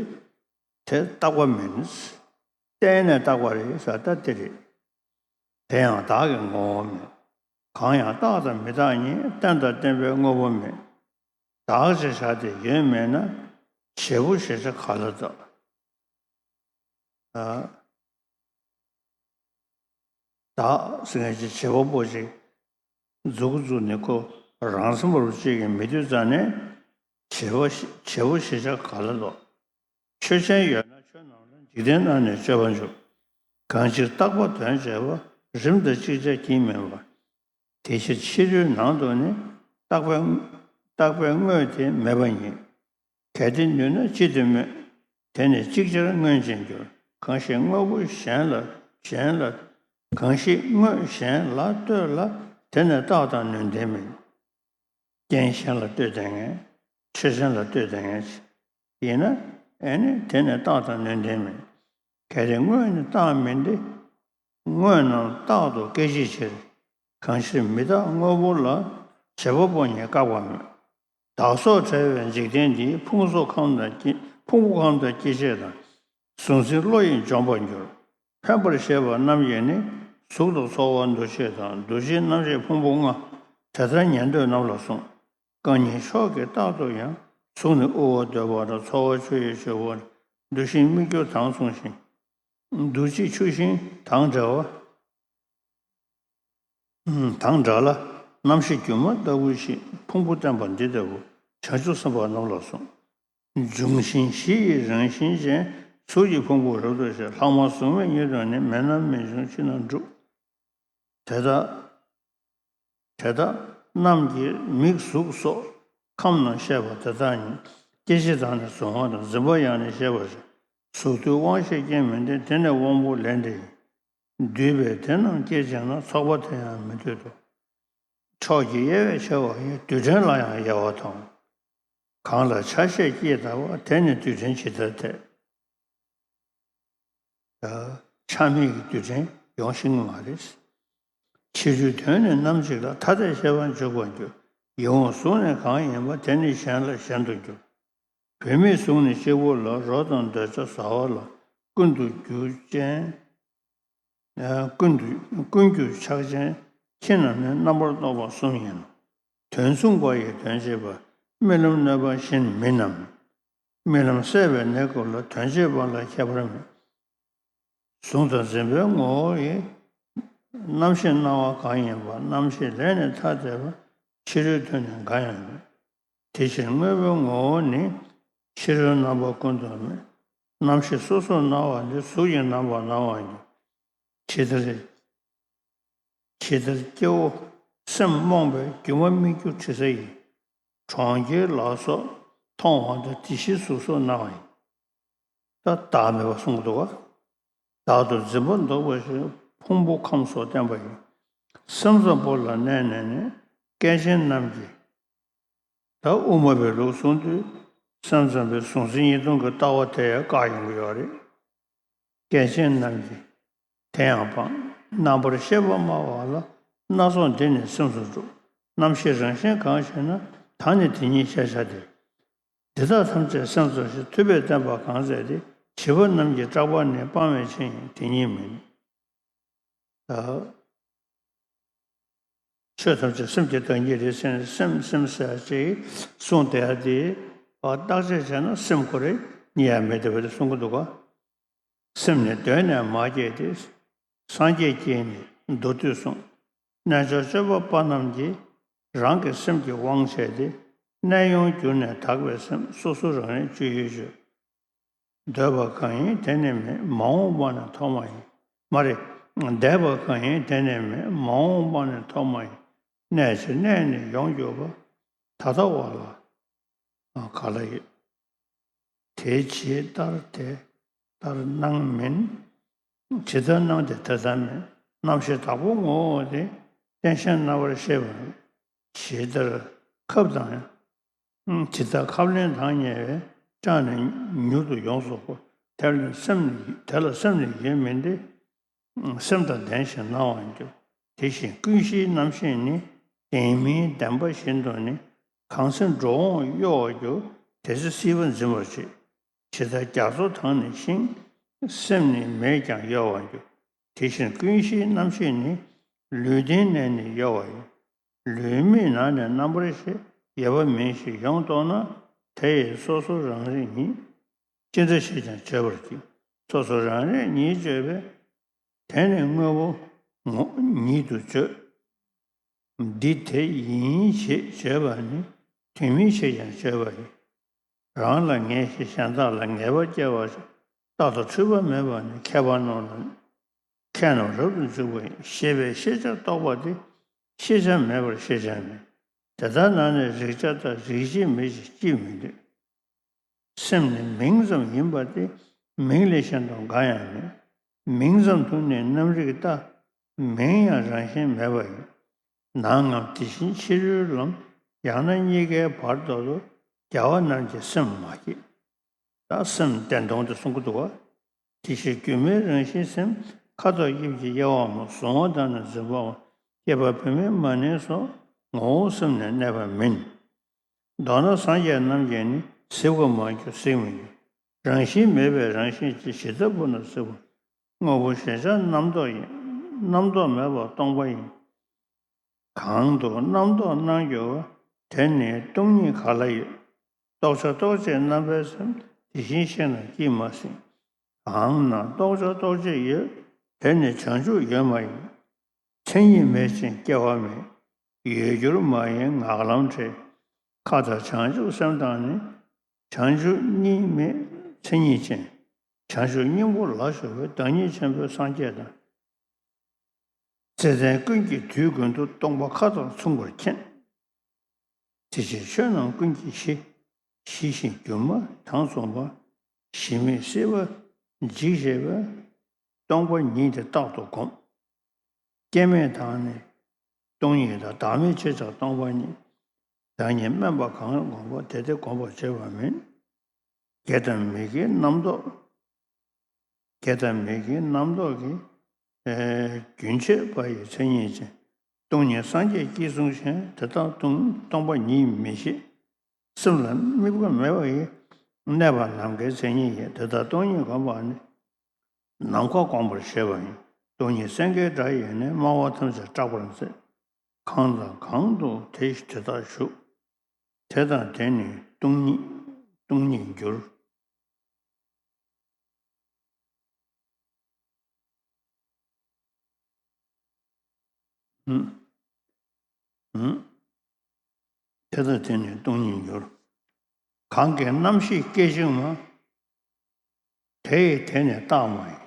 དེ་རྟག་པ་མིན། གཏན་ནས་རྟག་པ་རེད་ཟེར་ད་དེ་རེད། དེ་ཡང་བདག་གི་ངོ་བོ་མེད། གང་ཡང་རྟག་དང་མི་རྟག་ཉིད། རྟེན་དང་བརྟེན་པའི་དངོས་པོ་མེད། བདག་ཅེས་བྱ་སྟེ་ཡོད་མེད་ན། བྱེད་པོ་ཞེས་བྱ་ག་ལ་བཏགས། ཨ། བདག་ཟེར་མཁན་ཅིག་བྱེད་པ་པོ་ཅིག་མཛུབ་གུ་བཙུགས་ནས་ཁོ་རང་མཚན་མ་རུ་གཅིག་གིས་མི་འདུག་ཙང་ནས། བྱེད་པ་ཞེས་བྱེད་པོ་ཞེས་བྱ་ག་ལ་བཏགས། ཆོས་ཅན་ཡོད་ན་ཆོས་རྣམས་ལ། འཇིག་རྟེན་རྣམས་ནི་གཅོད་པར་འགྱུར། གང་ཕྱིར་རྟག་པ་དོན་བྱེད་པ། རིམ་དང་ཅིག་ཅར་གྱིས་མིན་པ། དེ་ཕྱིར་ཕྱི་རོལ་ནང་དུ་ནི། རྟག་པའི་རྟག་པའི་དངོས་དེ་མེད་པ་ཉིད། གལ་ཏེ་ནུས་ན་ཅི་སྟེ་སྨོས། དེ་ནི་ཅིག་ཅར་མངོན་ཅིང་འགྱུར། གང་ཞིག་དངོས་པོ་གཞན་ལ་གཞན་ལ། གང་ཞིག་དངོས་གཞན་ལ་ལྟོས་ལ། དེ་ནི་རྟགས་དང་ནུས་ལྡན་མིན། རྐྱེན་གཞན་ལ་ལྟོས་བསྡད་མཁན། ཆོས་ཅན་ལ་ལྟོས་བསྡད་མཁན་ཡིན་ན། ཨེ་ནི་དེ་ནི་རྟགས་དང་ནུས་ལྡན་མིན། གལ་ཏེ་དངོས་ནི་རྟག་མིན་ཏེ། དངོས་རྣམས་རྟག་ཏུ་སྐད་ཅིག་ཕྱིར། གང་ཕྱིར་མི་རྟག་དངོས་པོ་ལ། བྱེད་པ་པོ་ཉིད་བཀག་པ་མེད། བདག་སོགས་བྲལ་བའི་འཇིག་རྟེན་འདིའི། ཕུང་གཟུགས་ཁམས་དང་སྐྱེ། ཕུང་པོ་ཁམས་དང་སྐྱེ་མཆེད་དང་། གཟུང་འཛིན་བློ་ཡིས་འཇོམས་པར་འགྱུར། ཕན་པར་ཤེས་པ་རྣམས་ཀྱིས་ནི། གཟུགས་དང་ཚོར་བ་འདུ་ཤེས་དང་། འདུ་བྱེད་རྣམ་ཤེས་ཕུང་པོ་ལྔ། དེ་ལྟར་ཉན་ཐོས་རྣམས་ལ་གསུངས། རྐང་གཉིས་མཆོག་གི་རྟག་ཏུ་ཡང་། གཟུགས་ནི་དབུལ་བར་འདོད་པ་དང་། ཚོར་བ་ཆུ་ཡི་ཆུ་བོ། འདུ་ཤེས་མིག་འགྱུ་དང་མཚུངས་ཤིང་། འདུ་བྱེད་ཆུ་ཤིང་དང་འདྲ་བ། དང་འདྲ་ལ། རྣམ་ཤེས་སྒྱུ་མ་ལྟ་བུ་ཞིག་ཕུང་པོ་བརྟེན་པ་འདི་ལྟ་བུ། བྱང་ཆུབ་སེམས་དཔའ་རྣམས་ལ་གསུངས། འབྱུང་ཞིང་གཞི་ཡི་རང་བཞིན་ཅན། གཟུགས་ཀྱི་ཕུང་པོ་རབ་ཏུ་ཕྱེ། ལྷག་མ་གཟུགས་མེད་ཉིད་དུ་ནི། མེད་རྣམས་མི་འབྱུང་ཕྱིར་ན་འགྲུབ། དེ་དག་དེ་དག་རྣམས་ཀྱིས་མིག་གཟུགས་སོགས་ཁམས་རྣམས་ཤེས་པ་དེ་དག་ཉིད། སྐྱེ་མཆེད་དང་ནི་གཟུང་བ་དང་། འཛིན་པ་ཡང་ནི་ཤེས་པ་ཞེས། གཟུགས་འདུས་དབང་ཤེས་རྐྱེན་མིན་ཏེ། དེ་ནི་དབང་པོ་ལས་འདྲེས་ཡིན། འདུས་པས་དེ་རྣམས་སྐྱེད་བྱས་ན། ཚོགས་པ་དེ་ཡང་མི་འདུས་ཏོ། ཕྱོགས་ཀྱི་དབྱེ་བས་ཕྱེ་བ་ཡི། རྡུལ་ཕྲན་ལ་ཡང་དབྱེ་བ་དང་། གང་ལ་ཆ་ཤས་ཀྱིས་དག་པ། དེ་ནི་རྡུལ་ཕྲན་ཇི་ལྟར་འཐད། ཆ་མེད་ཀྱི་རྡུལ་ཕྲན་ཡོང་ཤེས་ཀྱི་མ་རེད། ཕྱི་རོལ་དོན་ནི་ནམ་ཞིག་ལ། ཐ་དད་ཤེས་པར་འཇུག་པར་འགྱུར། ཡིད་འོང་གཟུགས་ནི་གང་ཡིན་པ། དེ་ནི་གཞན་ལས་གཞན་དུ་འགྱུར། བུད་མེད་གཟུགས་ནི་གཅིག་པུ་ལ། རོ་དང་འདོད་ཆགས་ཟ་བ་ལ། ཀུན་ཏུ་རྒྱུ་ཅན། ཀུན་ཏུ་ཀུན་རྒྱུ་ཆགས་ཅན། ཁྱེད་རྣམས་ནི་རྣམ་པར་རྟོག་པ་གསུམ་ཡིན་ནོ། དོན་མཚུངས་པ་ཡི་དོན་བྱེད་པ། རྨི་ལམ་གནོད་པ་བཞིན་མིན་ནམ། རྨི་ལམ་གསལ་བའི་གནས་སྐབས་ལ། དོན་བྱེད་པ་ལ་ཁྱད་པར་མེད། གཟུང་དང་འཛིན་པའི་ངོ་བོ་ཡི། རྣམ་ཤེས་སྣང་བ་གང་ཡིན་པ། རྣམ་ཤེས་ལས་ནི་ཐ་དད་པ། ཕྱི་རོལ་དུ་ནི་འགའ་ཡང་མེད། དེ་ཕྱིར་དངོས་པོའི་ངོ་བོ་ནི། ཕྱི་རོལ་རྣམ་པ་ཀུན་ཏུ་མེད། རྣམ་ཤེས་སོ་སོར་སྣང་བ་འདི། གཟུགས་ཀྱི་རྣམ་པར་སྣང་བ་ཉིད། ཇི་ལྟར་ཇི་ལྟར་སྐྱེ་བོ་སེམས་རྨོངས་པས། སྒྱུ་མ་སྨིག་རྒྱུ་དྲི་ཟ་ཡི། གྲོང་ཁྱེར་ལ་སོགས་མཐོང་བ་དང་། དེ་བཞིན་གཟུགས་སོགས་སྣང་བ་ཡིན། ད་བདག་མེད་པ་གསུང་གི་འདུག་ག་བདག་ཏུ་འཛིན་པ་འདོགས་པའི་ཕྱིར། ཕུང་པོ་ཁམས་སོགས་བསྟན་པ་ཡིན། སེམས་ཙམ་པོ་ལ་གནས་ནས་ནི། སྐལ་ཆེན་རྣམས་ཀྱིས། ད་དབུ་མ་པའི་ལུགས་གསུང་དུས། སེམས་ཙམ་པའི་གཟུང་འཛིན་གཉིས་སྟོང་གི་ལྟ་བ་དེ་ཡང་བཀག་ཡོང་གི་ཡོད་རེད། སྐལ་ཆེན་རྣམས་ཀྱིས་དེ་ཡང་སྤང་། རྣམ་པར་ཤེས་པ་སྨྲ་བ་ལ། སྣ་ཚོགས་འདི་ནི་སེམས་སུ་སྒྲུབ། རྣམ་ཤེས་རང་བཞིན་གང་ཞེ་ན། ད་ནི་དེ་ཉིད་ཤེས་བྱ་སྟེ། འདི་དག་ཐམས་ཅད་སེམས་ཙམ་ཞེས། ཐུབ་པས་བསྟན་པ་གང་མཛད་དེ། བྱིས་པ་རྣམས་ཀྱིས་སྐྲག་པ་ནི། སྤང་བའི་ཆེད་ཡིན་དེ་ཉིད་མིན། ད་ཆོས་ཐམས་ཅད་སེམས་ཀྱི་བདག་ཉིད་རེད་ཟེར་ནས། སེམས་སེམས་ཟེར་ཡ་ཅིག་གསུངས་བསྡད་ཡ་དེ། བརྟག་དཔྱད་བྱས་ན་སེམས་ཁོ་རེ་རྙེད་ཡ་མེད་བསྡད་པ་དེ་གསུང་གི་འདུག་ག་སེམས་ནི་གདོད་ནས་མ་སྐྱེས་ཏེ། སངས་རྒྱས་ཀྱིས་ནི་མདོ་སྡུད་གསུངས། རྣལ་འབྱོར་སྤྱོད་པ་པ་རྣམས་ཀྱིས། རང་གི་སེམས་ཀྱི་དབང་བྱས་ཏེ། གནས་ཡོངས་གྱུར་ནས་དག་པའི་སེམས། སོ་སོ་རང་རིག་སྤྱོད་ཡུལ་ཆོས། འདོད་པ་གང་ཡིན་དེ་ནི་མེད། མ་འོངས་པ་ནི་ཐོག་མ་ཡིན། མ་རེད། འདོད་པ་གང་ཡིན་དེ་ནི་མེད། མ་འོངས་པ་ནི་ཐོག་མ་ཡིན། གནས་ཕྱིར་གནས་ནི་ཡོངས་གྱུར་པ། ད་ལྟ་བ་ལ་ག་ལ་ཡོད། དེ་ཇི་ལྟར་དེ་ལྟར་སྣང་མིན། ཇི་ལྟར་སྣང་དེ་དེ་ལྟར་མིན། རྣམ་ཤེས་དག་པོ་ངོ་བོ་དེ། རྟེན་གཞན་རྣམ་པར་ཤེས་པ་མིན། ཇི་ལྟར་ཁབ་དང་ཇི་ལྟར་ཁབ་ལེན་དང་ཉེ་བས། སྐྲག་ནས་མྱུར་དུ་ཡོངས་སུ་བསྐོལ། དེ་ལ་སེམས་ནི་དེ་ལ་སེམས་ནི་ཡོད་མིན་ཏེ། སེམས་དང་ལྡན་ཞིང་སྣང་བར་འགྱུར། དེ་བཞིན་ཀུན་གཞིའི་རྣམ་ཤེས་ནི། ལྡན་མིན་ལྡན་པ་བཞིན་དུ་ནི། གང་སེམས་འགྲོ་འོང་གཡོ་བར་འགྱུར། དེ་ཚེ་སྲིད་པ་འཛིན་པར་བྱེད། ཇི་ལྟར་རྒྱ་མཚོ་དང་ནི་ཤིང་། སེམས་ནི་མེས་ཀྱང་གཡོ་བར་འགྱུར། དེ་བཞིན་ཀུན་གཞིའི་རྣམ་ཤེས་ནི། ལུས་རྟེན་ནས་ནི་གཡོ་བ་ཡིན། ལུས་མེད་ན་ནི་རྣམ་པར་ཤེས། ཡོད་པ་མིན་ཞེས་ཡོངས་རྟོགས་ན། དེ་ཡིས་སོ་སོ་རང་རིག་ཉིད། ཅི་འདྲ་ཞིག་ཀྱང་བརྗོད་པར་བགྱི། སོ་སོ་རང་རིག་ཉིད་བརྗོད་པས། དེ་ནི་དངོས་པོ་ངོ་ཉིད་དུ་བརྗོད། འདི་དེ་ཡིན་ཞེས་བརྗོད་པ་ནི་དུས་མིན་ཞེས་ཀྱང་བརྗོད་པ་ཡིན། རང་ལ་ངེས་ཤིང་གཞན་དག་ལ་ངེས་པ་སྐྱེ་བ་ཞིག་རྟག་ཏུ་འཁྲུལ་པ་མེད་པ་ནི་མཁས་པ་རྣམས་ལ་མཁས་རྣམས་རབ་ཏུ་འཇུག་པ་ཡིན་ཞེས་པའི་ཤེས་བྱ་རྟོགས་པ་དེ་ཤེས་བྱ་མེད་པར་ཤེས་བྱ་མིན། དེ་ལྟར་ན་ནི་རིག་བྱ་དང་རིག་བྱེད་མེད་ཅིང་སྐྱེ་མི་འདོད། སེམས་ནི་མིང་ཙམ་ཡིན་པ་སྟེ་མིང་ལས་གཞན་དུ་འགའ་ཡང་མེད། མིང་ཙམ་དུ་ནི་རྣམ་རིག་ལྟ། མིང་ཡང་རང་བཞིན་མེད་པ་ཡིན། ནང་ངམ་དེ་བཞིན་ཕྱི་རོལ་ལམ། ཡང་ན་གཉིས་ཀའི་བར་དོ་ལ་རྒྱལ་བ་རྣམས་ཀྱིས་སེམས་མ་བསྐྱེད། ད་སེམས་བདེན་སྟོང་དེ་གསུང་གི་འདུག་བ། དེ་ཕྱིར་སྒྱུ་མའི་རང་བཞིན་སེམས། ཁ་དོག་དབྱིབས་ཀྱི་དབྱེ་བ་མེད། གཟུང་བ་དང་ནི་འཛིན་པའམ། སྐྱེས་པ་བུད་མེད་མ་ནིང་སོགས། ངོ་བོ་སེམས་ནི་གནས་པ་མིན། མདོར་ན་སངས་རྒྱས་རྣམས་ཀྱིས་ནི། གཟིགས་པར་མ་གྱུར་གཟིགས་མི་འགྱུར། རང་བཞིན་མེད་པའི་རང་བཞིན་གྱིས། ཇི་ལྟར་བུ་ན་གཟིགས་པ། དངོས་པོ་གཞལ་བྱ་རྣམ་རྟོག་ཡིན། རྣམ་རྟོག་མེད་པ་སྟོང་པ་ཡིན། གང་དུ་རྣམ་རྟོག་སྣང་གྱུར་པ། དེར་ནི་སྟོང་ཉིད་ག་ལ་ཡོད། རྟོག་བྱ་རྟོག་བྱེད་རྣམ་པའི་སེམས། དེ་བཞིན་གཤེགས་རྣམས་ཀྱིས་མ་ཟིན། གང་ན་རྟོག་བྱ་རྟོག་བྱེད་ཡོད། དེར་ནི་བྱང་ཆུབ་ཡོད་མ་ཡིན། མཚན་ཉིད་མེད་ཅིང་སྐྱེ་བ་མེད། ཡོད་འགྱུར་མ་ཡིན་ངག་ལམ་བྲལ། མཁའ་དང་བྱང་ཆུབ་སེམས་དང་ནི། བྱང་ཆུབ་གཉིས་མེད་མཚན་ཉིད་ཅན། བྱང་ཆུབ་སྙིང་པོ་ལ་བཞུགས་པའི། བདག་ཉིད་ཆེན་པོའི་སངས་རྒྱས་དང་། བརྩེ་ལྡན་ཀུན་གྱིས་དུས་ཀུན་ཏུ། སྟོང་པ་མཁའ་དང་མཚུངས་པར་མཁྱེན། དེ་ཕྱིར་ཆོས་རྣམས་ཀུན་གྱི་གཞི། ཞི་ཞིང་སྒྱུ་མ་དྭངས་གསུངས་པ། གཞི་མེད་སྲིད་པ་འཇིག་བྱེད་པ། སྟོང་པ་ཉིད་དེ་རྟག་ཏུ་བསྒོམ། སྐྱེ་མེད་དང་ནི་སྟོང་ཉིད་དང་། བདག་མེད་ཕྱེད་དང་སྟོང་པ་ཉིད། བདག་ཉིད་དམན་པ་གང་བསྒོམ་པ། དེ་དེ་བསྒོམ་པར་བྱེད་པ་མིན། དགེ་དང་མི་དགེའི་རྣམ་རྟོག་དགེ་དང་མི་དགེའི་རྣམ་རྟོག་གིས། ཨེ། རྒྱུན་ཆད་པ་ཡི་མཚན་ཉིད་ཅན། སྟོང་ཉིད་སངས་རྒྱས་ཀྱིས་གསུངས་ཤིང་། དེ་དག་སྟོང་སྟོང་པ་ཉིད་མི་ཤེས། སེམས་ལ་དམིགས་པ་མེད་པ་ཡིས། གནས་པ་ནམ་མཁའི་མཚན་ཉིད་ཡིན། དེ་ལྟར་སྟོང་ཉིད་བསྒོམས་པ་ནི། ནམ་མཁའ་བསྒོམ་པར་བྱེད་པ་ཡིན། སྟོང་ཉིད་སེང་གེའི་སྒྲ་ཡིས་ནི། སྨྲ་བ་ཐམས་ཅད་སྐྲག་པར་མཛད། གང་དང་གང་དུ་དེ་དེ་དག་བཞུགས། དེ་དང་དེ་ནི་སྟོང་ཉིད་སྟོང་ཉིད་འགྱུར། ཧུམ། ཧུམ། དེ་དང་དེ་ནི་སྟོང་ཉིད་འགྱུར། གང་གི་རྣམ་ཤེས་སྐད་ཅིག་མ། དེ་ཡི་དེ་ནི་རྟག་མ་ཡིན།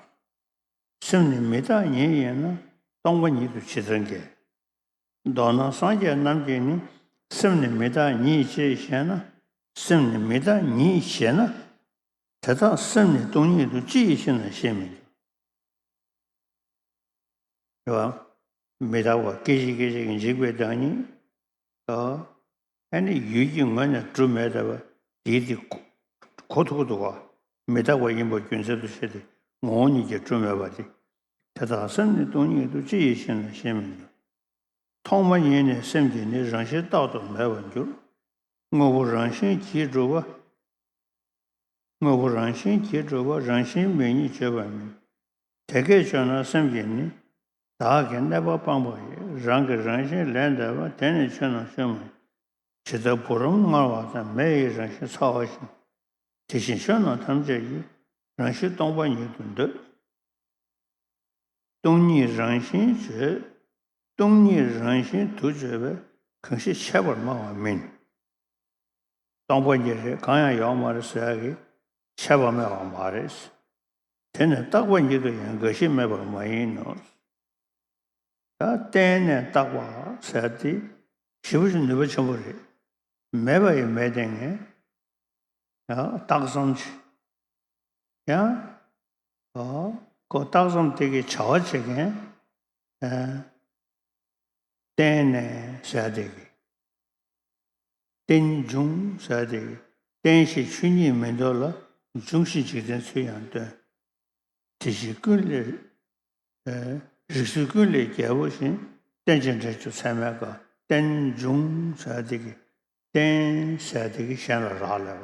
སེམས་ནི་མི་རྟག་ཉིད་ཡིན་ན། སྟོང་པ་ཉིད་དུ་ཇི་ལྟར་འགལ། མདོར་ན་སངས་རྒྱས་རྣམས་ཀྱིས་ནི། སེམས་ནི་མི་རྟག་ཉིད་ཅེས་བཤད་ན། སེམས་ནི་མི་རྟག་ཉིད་ཞེ་ན། དེ་དག་སེམས་ནི་སྟོང་ཉིད་དུ་ཅི་ཡི་ཕྱིར་ན་ཞེས་མི་འགྱུར། རེད་བ། མི་རྟག་པ་སྐད་ཅིག་སྐད་ཅིག་འཇིག་པའི་བདག་ཉིད། ཨ། ཨ་ནི་ཡུལ་གྱི་ངོས་ནས་གྲུབ་མེད་པ་དེ་དེ་གོ་གོ་ཐུབ་ཀྱི་འདུག་ག། མི་རྟག་པ་ཡིན་པ་རྒྱུ་མཚན་དུ་བྱས་ཏེ་ངོ་བོ་ཉིད་ཀྱིས་གྲུབ་མེད་པ་དེ། དེ་དག་སེམས་ནི་སྟོང་ཉིད་དུ་ཅི་ཡི་ཕྱིར་ན་ཞེས་མི་འགྱུར། ཐོག་མ་ཉིད་ནས་སེམས་ཀྱི་ནི་རང་བཞིན་རྟག་ཏུ་མེད་པར་འགྱུར། དངོས་པོ་རང་བཞིན་གྱིས་གྲུབ་པ། དངོས་པོ་རང་བཞིན་གྱིས་གྲུབ་པ་རང་བཞིན་མེད་ཉིད་བརྗོད་པ་མིན། དེ་སྐད་བརྗོད་ན་སེམས་ཀྱིས་ནི། བདག་གི་གནས་པ་སྤངས་པ་ཡིས། རང་གི་རང་བཞིན་ལས་འདས་པ། དེ་ནི་ཆོས་རྣམས་ཆོས་མ་ཡིན། ཇི་ལྟར་བུ་རམ་མངར་བ་དང་། མེ་ཡི་རང་བཞིན་ཚ་བ་བཞིན། དེ་བཞིན་ཆོས་རྣམས་ཐམས་ཅད་ཀྱི། རང་བཞིན་སྟོང་པ་ཉིད་དུ་འདོད། སྟོང་ཉིད་རང་བཞིན་བརྗོད། སྟོང་ཉིད་རང་བཞིན་དུ་བརྗོད་པས་གང་ཞིག་ཆད་པར་སྨྲ་བ་མིན། སྟོང་པ་ཉིད་རེད། གང་ཡང་ཡོད་མ་རེད་ཟེར་ཡག་གི་ཆད་པ་སྨྲ་བ་མ་རེད། དེ་ནི་རྟག་པ་ཉིད་དུ་ཡང་འགའ་ཞིག་སྨྲས་པ་མ་ཡིན་ནོ། ད་གཏན་ནས་རྟག་པ་ཟེར་དེ་ཞེ་པོ་ཅིག་ནུས་པ་ཆེན་པོ་རེད། མེད་པ་ཡི་མེད་དེ་ངས་ཡང་རྟགས་ཙམ་ཅིག་ཡང་། ཨོ། ཁོ་རྟགས་ཙམ་དེ་གི་བྱ་བ་བྱེད་མཁན། ཨ། གཏན་ནས་ཟེར་དེ་གི། རྟེན་འབྱུང་ཟེར་དེ་གི། རྟེན་ཞེས་ཆོས་ཉིད་མིན་འདོད་ལ། འབྱུང་ཞེས་འཇིག་རྟེན་ཚུལ་ཡང་སྟོན། དེ་བཞིན་ཀུན་ལས། ཨ། རིགས་ཚུལ་ཀུན་ལས་རྒྱལ་པོ་བཞིན། རྟེན་ཅིང་འབྲེལ་གྱུར་ཚད་མེད་དཀའ། རྟེན་འབྱུང་ཟེར་དེ་གི། རྟེན་ཟེར་དེ་གི་གཞན་ལ་རག་ལས་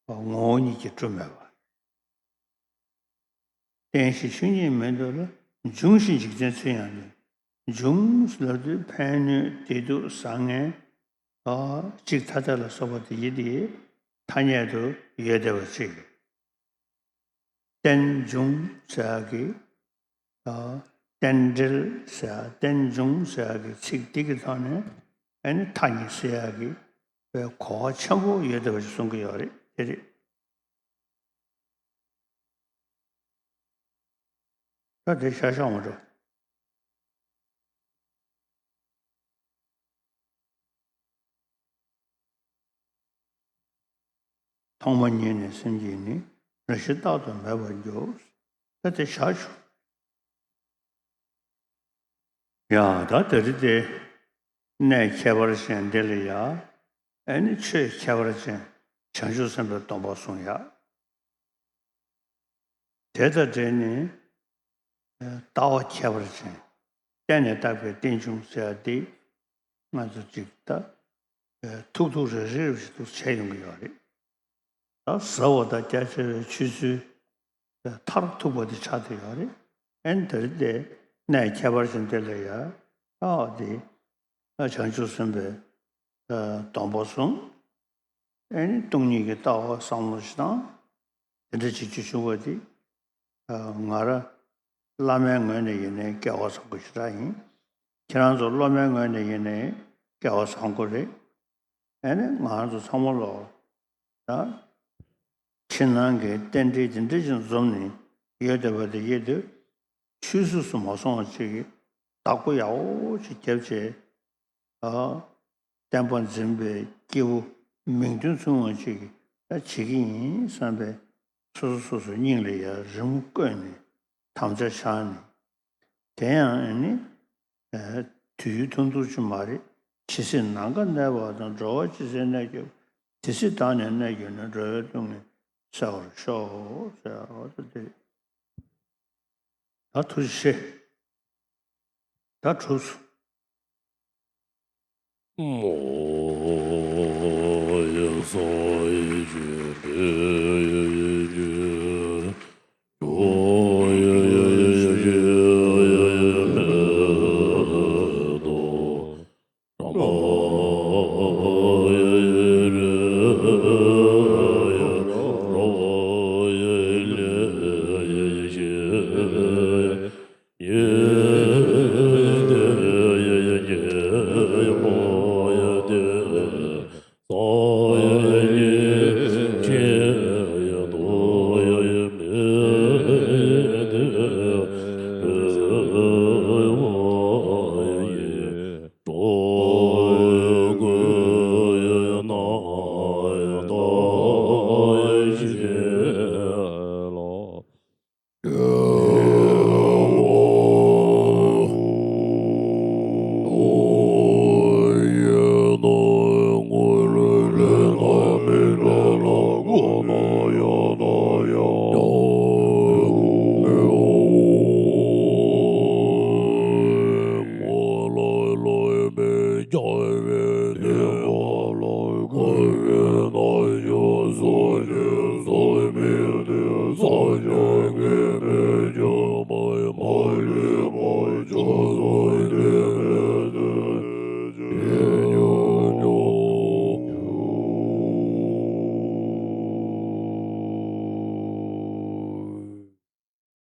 པ། ངོ་བོ་ཉིད་ཀྱིས་གྲུབ་མེད་པ། རྟེན་ཞེས་ཆོས་ཉིད་མིན་འདོད་ལ། འབྱུང་ཞེས་འཇིག་རྟེན་ཚུལ་ཡང་སྟོན། འབྱུང་ལབ་དུས་ཕན་གནོད་བདེ་སྡུག་བཟང་ངན། ཨ་གཅིག་ཐ་དད་ལ་སོགས་པ་དེ་ཡི་དེ་ཐ་སྙད་དུ་ཡོད་བསྡད་པ་ཅིག་རྟེན་འབྱུང་ཟེར་ཡག་གི། ཨ་རྟེན་འབྲེལ་ཟེར་ཡག་རྟེན་འབྱུང་ཟེར་ཡག་གི་ཚིག་འདི་གི་ཐོག་ནས་ཨ་ནི་ཐ་སྙད་ཟེར་ཡག་གི་གོ་བ་ཆེན་པོ་ཡོད་བསྡད་པ་ཞིག་གསུང་གི་ཡོད་རེད། དེ་རེད། ད་དེ་ཤ་ཤ་འོང་འགྲོ། ཐོག་མ་ཉིད་ནས་སེམས་ཀྱིས་ནི། རང་བཞིན་རྟག་ཏུ་མེད་པར་འགྱུར། ད་དེ་བཞག་ཆོག་ཡ། ད་དེ་རིང་དེ་གནས་ཁྱད་པར་ཅན་འདི་ལ་ཡ། ཨ་ནི་ཆོས་ཁྱད་པར་ཅན་བྱང་ཆུབ་སེམས་དཔའི་སྡོམ་པ་གསུང་ཡ། དེ་དང་འབྲེལ་ནས་ལྟ་བ་ཁྱད་པར་ཅན། བརྟེན་ནས་བཏགས་པའི་རྟེན་འབྱུང་ཟེར་ཡ་འདི་ང་ཚོ་ཅིག་ད་ཐུག་ཐུག་རེ་རེ་རེ་ཞིག་ཏུ་བྱས་ཡོང་གི་ཡོད་རེད། ད་ཟབ་པ་དང་རྒྱ་ཆེ་བའི་ཆོས་ཚུལ་མཐར་ཐུག་པ་དེ་ཆགས་བསྡད་ཡོད་རེད། ཨ་ནི་དེ་རིང་དེ་གནས་ཁྱད་པར་ཅན་དེ་ལ་ཡ། ཨ་དེ་བྱང་ཆུབ་སེམས་དཔའི་སྡོམ་པ་གསུངས། ཨ་ནི་སྟོང་ཉིད་ཀྱི་ལྟ་བ་བསམ་བློ་ཞིག་བཏང་། དེ་འདྲ་བྱེད་རྒྱུ་བྱུང་བ་དེ་ང་རང་བླ་མའི་ངོས་ནས་ཡིན་ནའི་སྐལ་བ་བཟང་པོ་ཞེ་དྲག་ཡིན། ཁྱེད་རང་ཚོ་སློབ་མའི་ངོས་ནས་ཡིན་ནའི་སྐལ་བ་བཟང་པོ་རེད། ཨ་ནི་ང་རང་ཚོ་ཚང་མ་ལོ་ད་ཕྱི་ནང་གི་རྟེན་འབྲེལ་དེ་འདྲ་ཞིག་འཛོམས་ནས་ཡོད་བསྡད་པ་དེ་ཡིན་དུས། ཆོས་སུ་སུ་མ་སོང་བ་ཅིག་གིས་བདག་པོ་ཡག་པོ་ཅིག་བརྒྱབ་བྱས། ཨ་བསྟན་པ་འཛིན་པའི་སྐྱེས་བུ་མིང་དོན་མཚུངས་པ་ཅིག་གིས་ད་བྱེད་ཀྱི་ཡིན་བསམ་པའི་སོ་སོ་སོ་སོའི་སྙིང་ལ་ཡ་རི་མོ་བརྐོས་ནས་དམ་བཅའ་བཞག་ནས། དེ་ཡང་ཨ་ནི་དུས་ཡུན་ཐུང་ཐུང་ཅིག་མ་རེད། ཇི་སྲིད་ནམ་མཁའ་གནས་པ་དང་། འགྲོ་བ་ཇི་སྲིད་གནས་གྱུར། དེ་སྲིད་བདག་ནི་གནས་གྱུར་ནས། འགྲོ་བའི་སྡུག་བསྔལ་སེལ་བར་ཤོག་ཟེར་བ་དེ་རེད། ད་ཐུགས་རྗེ་ཆེ། ད་གྲུབ་སོང་།